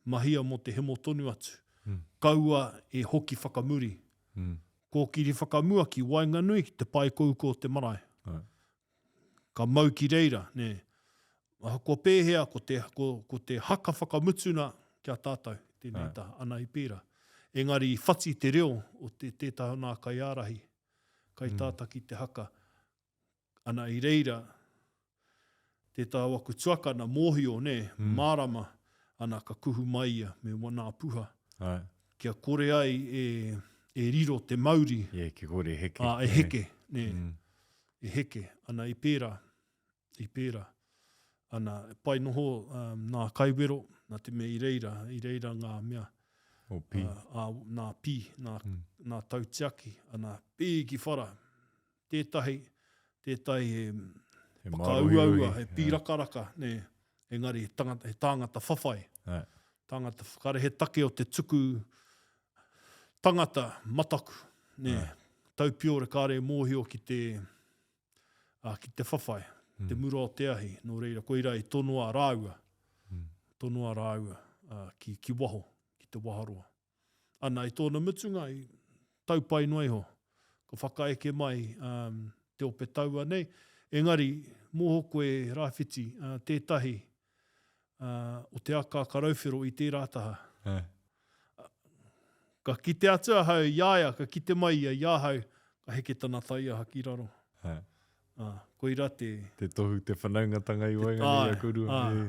mahia mō te hemo tonu atu. Mm. Kaua e hoki whakamuri. Mm. Kōkiri whakamua ki waenganui ki te pae koukou o te marae. Ai. Ka mau ki reira, nē. Ahakoa pēhea, ko te, ko, ko te haka whakamutuna ki a tātou, tēnei Ai. taha, ana i pērā. Engari i whati te reo o te, tētahi o nā kaiārahi, kaitātaki te haka, Ana i reira, tētahi o aku tuakana, mōhio, nē, Mm. mārama, ana ka kuhu mai ia me wana puha. Āe. Kia kore ai e, e riro te mauri. Yeah, kia kore e heke. Ā, e heke, nē, Mm. e heke. Ana i pērā, i pērā. Ana, pai noho um, nā kaiwero, nā te mea i reira, i reira ngā mea. O pī. Ā, ā, nā pī, nā, Mm. nā tautiaki, ana, pī ki whara, Tētahi, tētahi he He whakaauaua, mārohirohi, he pīrakaraka, nē, engari he tangata, he tāngata whawhai. Āe. Tāngata, kāre he take o te tuku tangata mataku, nē, Āe. taupiore kāre e mōhio ki te, ā, ki te whawhai, Mm. te mura o te ahi, nō reira, koirā i tonoa rāua, Mm. tonoa rāua, ā, ki, ki waho, ki te waharoa. Ana, i tōna mutunga, i tau pai noa iho, ka whakaeke mai um, te ope taua nei. Engari, mōho koe, Rāwhiti, uh, tētahi uh, o te akaaka rauwhero i tērā taha. Eh. Ka kite atu ahau i a ia, ka kite mai ia i ahau, ka heke tana taiaha ki raro. Eh. Uh, koira te... Te tohu, te whanaungatanga i waenganui i a kōrua. Āe,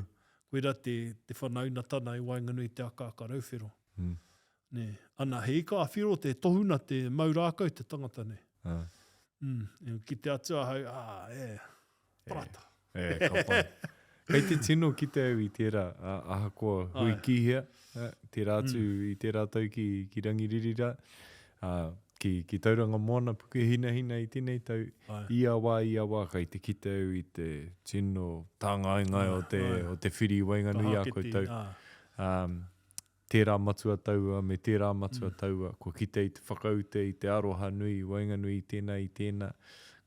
koira te, te whanaunatana i waenganui i te akaaka rauwhero. Mm. Nē. Ana, he ika a Whiro te tohuna te mau rākau te tangata nei. Ah. Mm. E kite atu ahau, ā, e, parata. E, e, ka pai. Kei te tino kite au i tērā, a, ahakoa hui ki hea, tērā atu mm. i tērā tau ki, ki Rangiriri rā, ā, ki, ki Tauranga Moana Pukehinahina i tēnei tau, Ai. ia wā, ia wā, kei te kite au i te tino tāngaengae o te, Ai. o te whiri i waenganui i a koutou. Ā. Um, tērā matua taua me tērā matua taua, kua kite i te whakaute, i te aroha nui i waenganui i tēnā, i tēnā,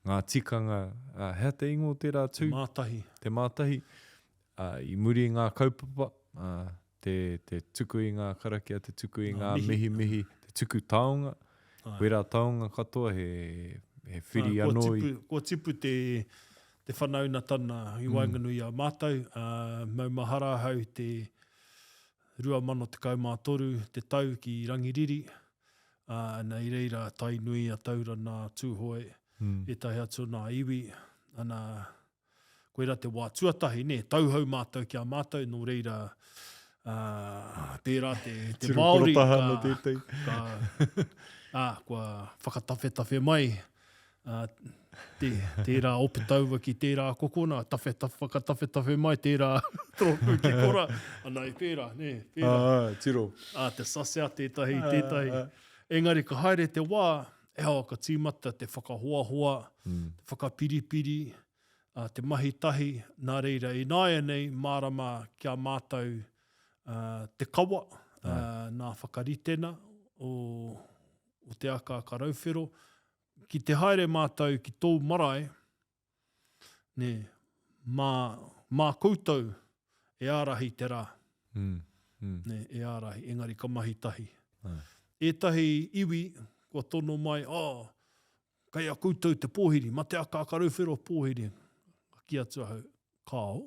ngā tikanga, ā, hea te ingoa o tērā tū? Te mātahi. Te mātahi. i muri i ngā kaupapa, te, te tuku i ngā karakia, te tuku i ngā mihimihi, te tuku taonga, wērā taonga katoa he, he whiri anō i... Kua tipu te, te whanaunatana i waenganui i a mātou, maumahara ahau te 2013 te tau ki Rangiriri, ā, ana i reira a Tainui, a Taurana, a Tūhoe, ētahi atu o nā iwi, ana, koirā te wā tuatahi, nē, tauhou mātou ki a mātou, nō reira, ā, pērā te, te Māori, ka, ka, ā, kua whakatawhetawhe mai, ā, te, tērā ope taua ki tērā kokona, tawhe, tawhe, whakatawhetawhe mai tērā tōpū ki kora, ana i pērā, nē, pērā. Ā, tiro. Ā, te sasea tētahi, tētahi. Engari ka haere te wā, e hoa, ka tīmata te whakahoahoa, te whakapiripiri, ā, te mahi tahi, nā reira, ināianei, mārama ki a mātou, ā, te kawa, ā, nā whakaritena o, o Te Akaaka Rauwhero, ki te haere mātou ki tōu marae, nē, mā, mā koutou e ārahi te rā. Mm, mm. Nē, e ārahi, engari ka mahi tahi. Ai. Ētahi iwi kua tono mai, oh, kei a koutou te pōhiri, mā Te Akaaka Rauwhero pōhiri. Ka kī atu ahau, kāo.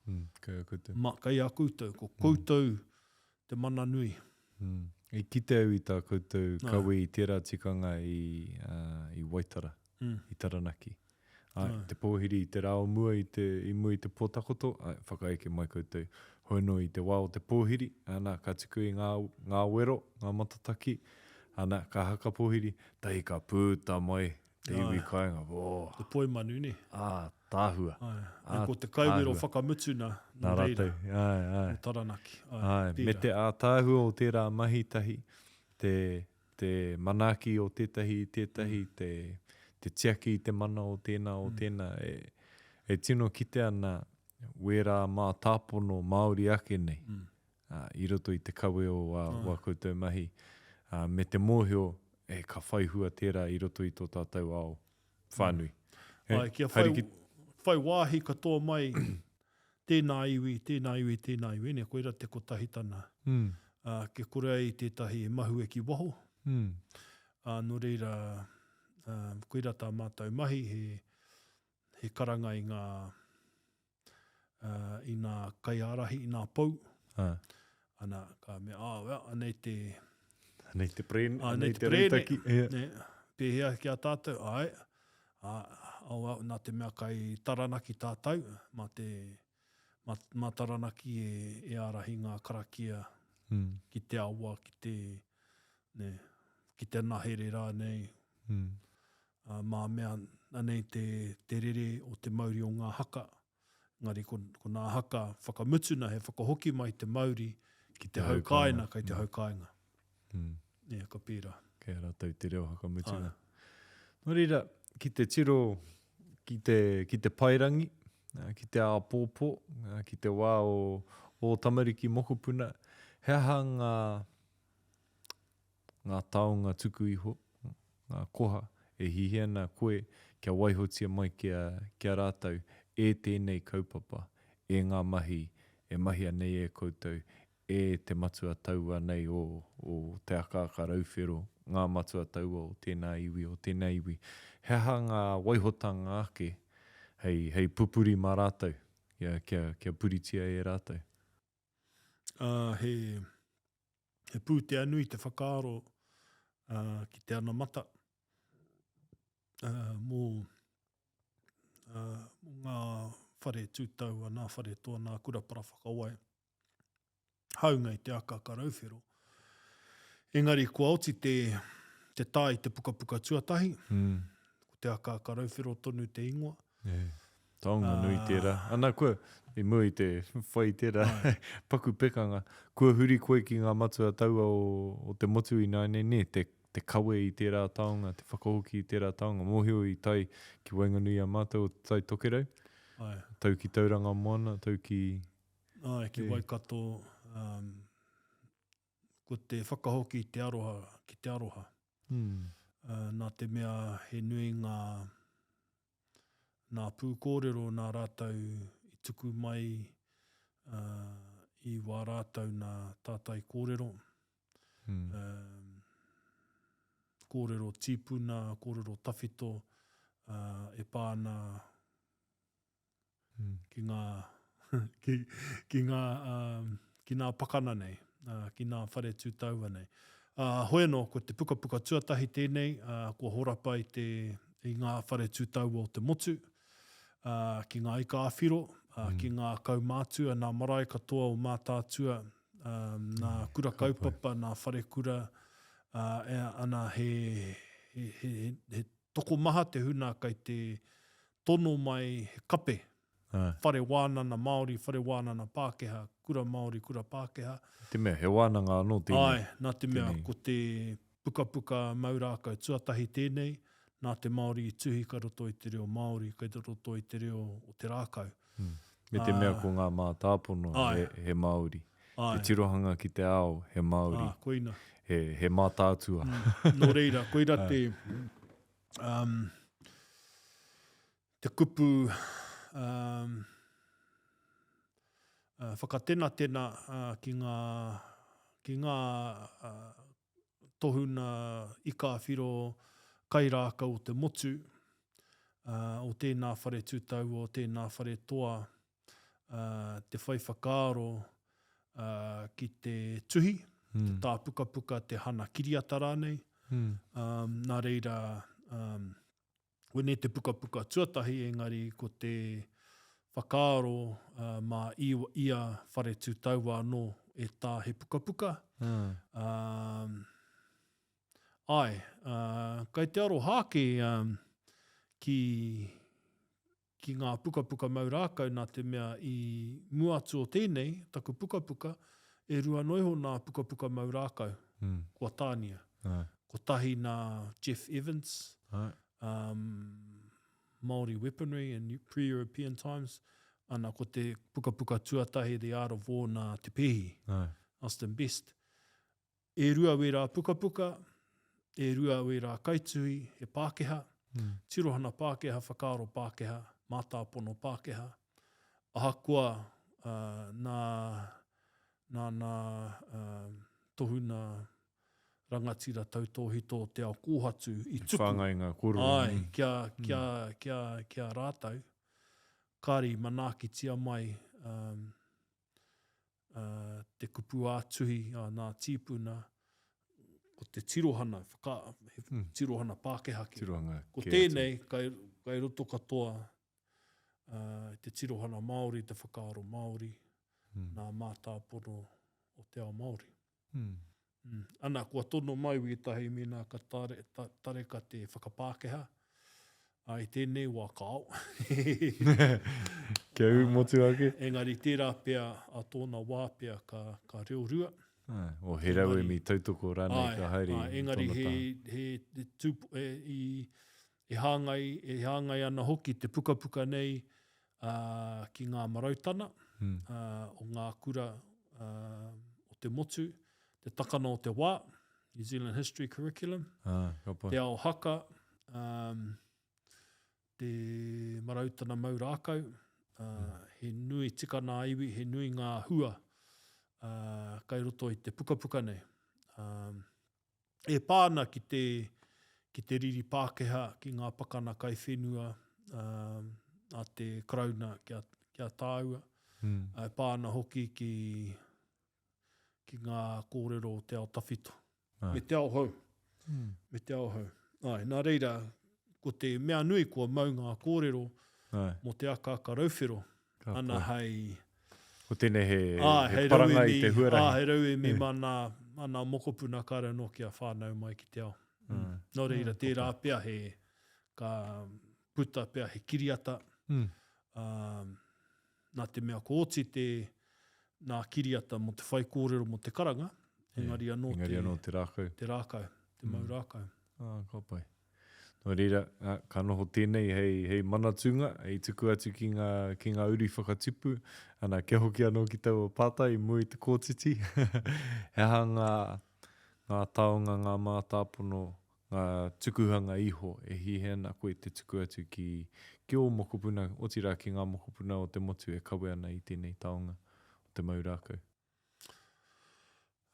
Mm, kei a koutou. Ma, kei a koutou, ko koutou te mana nui. Mm. I kite au i tā koutou kawe i tērā tikanga i, uh, i Waitara, mm. i Taranaki. Ai, Ai. te pōhiri i te rā o mua i, te, i mua i te pō takoto, ai, whakaeke mai koutou. Hoi anō i te wā o te pōhiri, ana, ka tuku i ngā, ngā wero, ngā matataki, ana, ka haka pōhiri, tahi ka pūta mai Te iwi kāinga, oh. Te poi manu, ne? Ātaahua. Āe. Ātaahua. Ko te kaiwero whakamutuna nō reira. Nā rātou, āe, āe. Nō Taranaki. Āe, āe, me te ātaahua o tērā mahi tahi, te, te manaaki o tētahi i tētahi, te, te tiaki i te mana o tēnā, o tēnā, e, e tino kite ana wērā mātāpono Māori ake nei. I roto i te kawe o wā koutou mahi, me te mōhio e ka whai hua tērā i roto i tō tātou ao whānui. Āe, kia whai, whai wāhi katoa mai tēnā iwi, tēnā iwi, tēnā iwi, nē, koirā te kotahitana. Mm. Ā, kia kore ai tētahi e mahue ki waho. Mm. Ā, nō reira, ā, koirā tā mātou mahi, he, he karanga i ngā, i nā kaiārahi, i nā pou. Ah. Ana, ka mea, ah, well, anei te... Anei te prēne, anei te rautaki. Yeah. Ne, pēhea ki a tātou, ai, ah, oh, well, nā te mea kai Taranaki tātou, mā te, mā, mā Taranaki e, e ārahi ngā karakia mm. ki te awa, ki te, ne, ki te nahere rānei. Mm. Ā, mā mea anei te, te rere o te mauri o ngā haka. Engari ko, ko nā haka whakamutuna he whakahoki mai te mauri ki te hau kāinga, kai te hau kāinga. Mm. Yeah, ka pērā. Kei a rātou te reo whakamutunga. Nō reira, ki te tiro, ki te, ki te paerangi, ki te āpōpō, ki te wā o ō tamariki mokopuna, he aha ngā, ngā taonga tuku iho, ngā koha e hiahia ana koe kia waihotia mai ki a, ki a rātou e tēnei kaupapa, e ngā mahi e mahia nei e koutou, e te matua taua nei o, o Te Akaaka Rauwhero, ngā matua taua o tēnā iwi, o tēnā iwi. He aha ngā waihotanga ake hei, hei pupuri mā rātou, kia, kia, kia puritia e rātou? Ā, he, he pūtea nui te whakaaro uh, ki te anamata uh, mō, uh, mō ngā whare tūtaua, nā whare toa, nā kura para whakawai, hāunga i te akaaka rauwhero. Engari kua oti te, te tā i te pukapuka tuatahi, mm. ko te akaaka rauwhero tonu te ingoa. Yeah. Taonga nui tērā. Ana kua, i mua i te whai i tērā paku pekanga, kua huri koe ki ngā matua taua o, o te motu ināianei, nē, te, te kawe i tērā taonga, te whakahoki i tērā taonga. Mōhio i tae ki waenganui i a mātou o Te Tai Tokerau, Āe. tau ki Tauranga Moana, tau ki... Āe, ki Waikato, um, ko te whakahoki i te aroha ki te aroha. Mm. Uh, nā te mea he nui ngā nā pūkōrero nā rātou i tuku mai I wā rātou nā tātai kōrero, kōrero tīpuna, kōrero tawhito e pā ana ki ngā, ki, ki ngā, ki ngā pakana nei, ki ngā whare tū taua nei. Hoi anō, ko te pukapuka tuatahi tēnei, kua horapa i te, i ngā whare tū taua o te motu, ki ngā ika ā-whiro, ki ngā kaumātua, nā marae katoa o Mātaatua, nā kura kaupapa, nā wharekura, ana he, he, he, he tokomaha te huna kei te tono mai he kape, whare wānana Māori, whare wānana Pākehā, kura Māori, kura Pākehā. Te mea, he wānanga anō tēnei. Āe, nā te mea, ko te pukapuka mau rākau tuatahi tēnei, nā te Māori i tuhi kai roto i te reo Māori, kai roto i te reo o te rākau. Me te mea ko ngā mātāpono he Māori. Te tirohanga ki te ao he Māori. Ā, koina. He, he mātātua. Nō reira, koira te, um, te kupu um, uh, whakatenatena uh, ki ngā, ki ngā uh, tohuna ika whiro kairākau o te motu, uh, o tēnā whare tūtaua, o tēnā whare toa, uh, te whai whakaaro uh, ki te tuhi, mm. te tāpukapuka, te hana kiriata rānei. Mm. Um, nā reira, um, koinei te pukapuka tuatahi, engari ko te whakaaro uh, mā ia whare tūtaua anō e tā he pukapuka. Mm. Um, ai, uh, kai te aroha ake um, ki, ki ngā pukapuka mau rākau nā te mea i mua atu o tēnei, taku pukapuka, e rua noa iho nā pukapuka mau rākau mm. kua tānia. Ai. Kotahi nā Jeff Evans, Ai. um, Māori Weaponry in Pre-European Times, ana ko te pukapuka tuatahi The Art of War nā Te Pehi, Ai. Austin Best. E rua wērā pukapuka, e rua wērā kaituhi, he Pākehā, tirohana Pākehā, whakaaro Pākehā, mātāpono Pākehā. Ahakoa nā, nā nā tohuna rangatira tautōhito o te ao kōhatu i tuku. Whāngai ngā kōrero. Āe, kia, kia, kia, kia rātou, kāre i manaakitia mai te kupu ā-tuhi a nā tīpuna, ko te tirohana, whaka, he mm. tirohana Pākehā kē. Tirohanga ko tēnei, kai, kai roto katoa uh, te tirohana Māori, te whakaaro Māori, mm. nā mātāpono o te ao Māori. Mm. Mm. Ana, kua tono mai wētahi mēnā ka tare, ta, tareka te whakapākehā. A, i tēnei wā kāo. Kia ū motu ake. Engari tērā pea, a tōna wā pea ka, ka reo rua. Ai, o he rauemi tautoko rānei ka haere ai, engari he, he, he, tūpo, he, i, e hāngai, e hāngai ana hoki te pukapuka nei ā, ki ngā marautana mm. ā, o ngā kura ā, o te motu, te takana o te wā, New Zealand History Curriculum, ah, ka pai. te ao haka, um, te marautana mau rākau, uh, mm. he nui tikana iwi, he nui ngā hua uh, kai roto i te pukapuka nei. Um, e pā ana ki te, ki te riri Pākehā, ki ngā pakana kai whenua uh, a te Karauna ki a, ki a tāua. Mm. E pā ana hoki ki, ki ngā kōrero o te ao tawhito. Ai. Me te ao hou. Mm. Me te ao hou. Ai, nā reira, ko te mea nui kua mau ngā kōrero Ai. mō te akaaka rauwhero. Ka Ana pai. hei... Ko tēnei he, Ā, he hei paranga i rauemi, te huarahi. Ā, hei rauemi mā nā, mā nā mokopuna kāre anō kia whānau mai ki te ao. Mm. Nō reira, Mm, tērā pea he, ka puta pea he kiriata, Mm. ā, nā te mea ko oti te, nā kiriata mō te whaikōrero mō te karanga, engari anō Engari te, anō te rākau. te rākau, te mau rākau. Ā, ka pai. Nō reira, ka noho tēnei hei, hei manatūnga, hei tuku atu ki ngā, ki ngā uri whakatipu. Ana, kia hoki anō ki taua pātai i mua i te kōtiti. He aha ngā, ngā taonga, ngā mātāpono, ngā tukuhanga iho e hiahia ana koe te tuku atu ki, ki ō mokopuna, otirā ki ngā mokopuna o te motu e kawe ana i tēnei taonga? te mau rākau?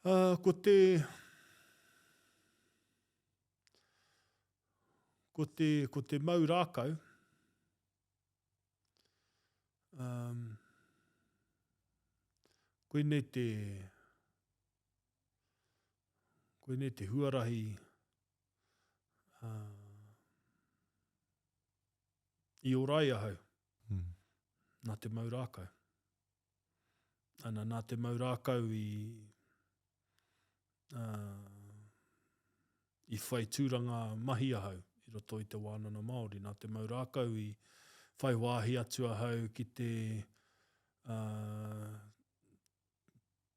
Uh, ko te... Ko te, ko te mau rākau, um, koinei te, koinei te huarahi uh, i ora ai ahau mm. nā te mau rākau. Ana, nā te mau rākau i, uh, i whai tūranga mahi ahau i roto i te wānanga Māori. Nā te mau rākau i whai wāhi atu ahau ki te, uh,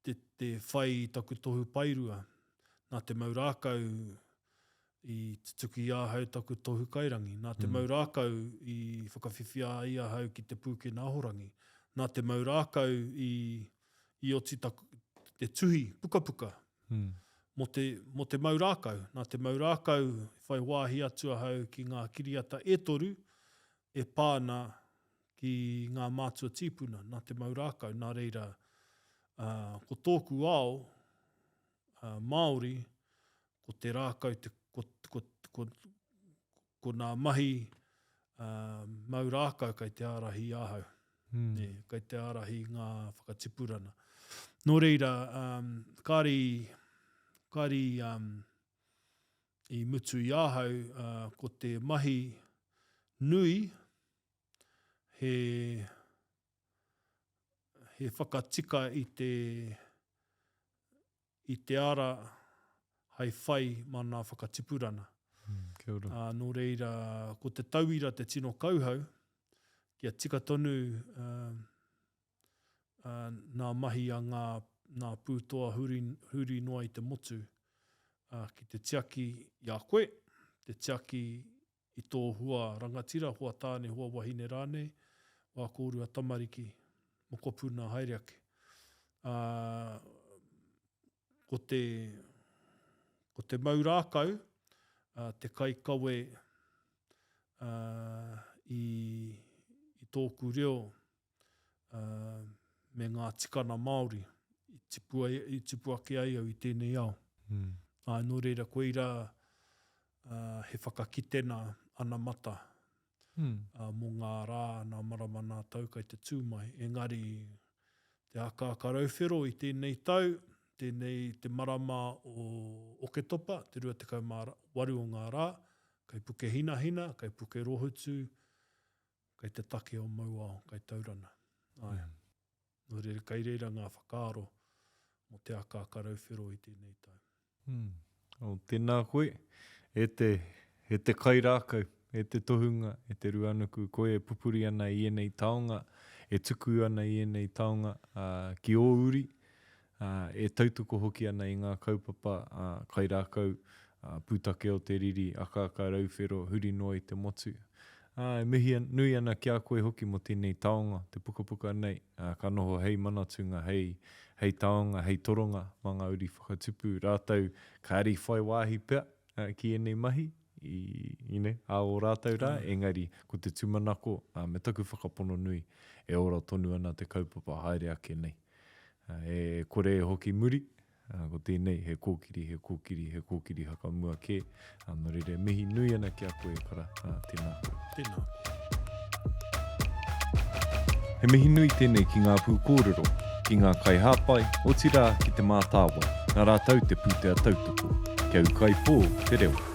te, te whai i taku tohu paerua. Nā te mau rākau i tutuki i ahau taku tohu kairangi. Nā te mm. mau rākau i whakawhiwhia ai ahau ki te pūkena ahorangi. Nā te mau rākau i, i oti taku, te tuhi pukapuka mm. mō te, mō te mau rākau. Nā te mau rākau whai wāhi atu ahau ki ngā kiriata e toru e pā ana ki ngā mātua tīpuna, nā te mau rākau, nā reira, ā, ko tōku ao, ā, Māori, ko te rākau, te, ko, ko, ko, ko nā mahi, ā, mau rākau kei te ārahi i ahau, mm. nē, kei te ārahi i ngā whakatipurana. Nō reira, um, kāre i, kāre i, um, i mutu i ahau, uh, ko te mahi nui, he, he whakatika i te, i te ara hai whai mā nā whakatipurana. Mm, kia ora. Ā, nō reira, ko te tauira te tino kauhau, kia tika tonu uh, uh, nā mahi a ngā, nā pūtoa huri, huri noa i te motu, uh, ki te tiaki i a koe, te tiaki i tō hua rangatira, hua tāne, hua wahine rānei, wā kōrua tamariki, mokopuna haere ake. Ā, ko te, ko te mau rākau, ā, te kaikawe, ā, i, i tōku reo, ā, me ngā tikana Māori i tipu, ai, i tipu ake ai au i tēnei ao. Mm. Ā, nō reira, koirā ā, he whakakitena anamata mm. ā, mō ngā rā, nā marama, nā tau kai te tū mai. Engari, te akaaka rauwhero i tēnei tau, tēnei te marama o Oketopa, te 28 o ngā rā, kai Pukehinahina, kai Pukerohutu, Kei te take o Mauao, kei Taurana. Āe. Mm. Nō reira, kei reira ngā whakaaro mō te akaaka rauwhero i tēnei tau. Mm. Oh, tēnā koe, e te, e te kairākau, e te tohunga, e te ruanuku, koe e pupuri ana i ēnei taonga, e tuku ana i ēnei taonga uh, ki ō uri, ā, e tautoko hoki ana i ngā kaupapa kairākau, ā, pūtake o te riri, akaaka rauwhero, huri noa i te motu. Ā, e mihi nui ana ki a koe hoki mō tēnei taonga, te pukapuka nei, ā, ka noho hei manatunga, hei, hei taonga, hei toronga mā ngā uri whakatupu, rātou kāre i whai wāhi pea, ā, ki ēnei mahi, i, you know, ā ō rātou rā, engari ko te tūmanako, ā, me taku whakapono nui, e ora tonu ana te kaupapa haere ake nei. E kore e hoki muri, ko tēnei he kōkiri, he kōkiri, he kōkiri hakamua kē. Nō reira, e mihi nui ana ki a koe e Kara, tēnā koe. Tēnā koe. He mihi nui tēnei ki ngā pūkōrero, ki ngā kaihāpai, otirā ki Te Mātāwai, nā rātou te pūtea tautoko. Kia ūkaipō te reo.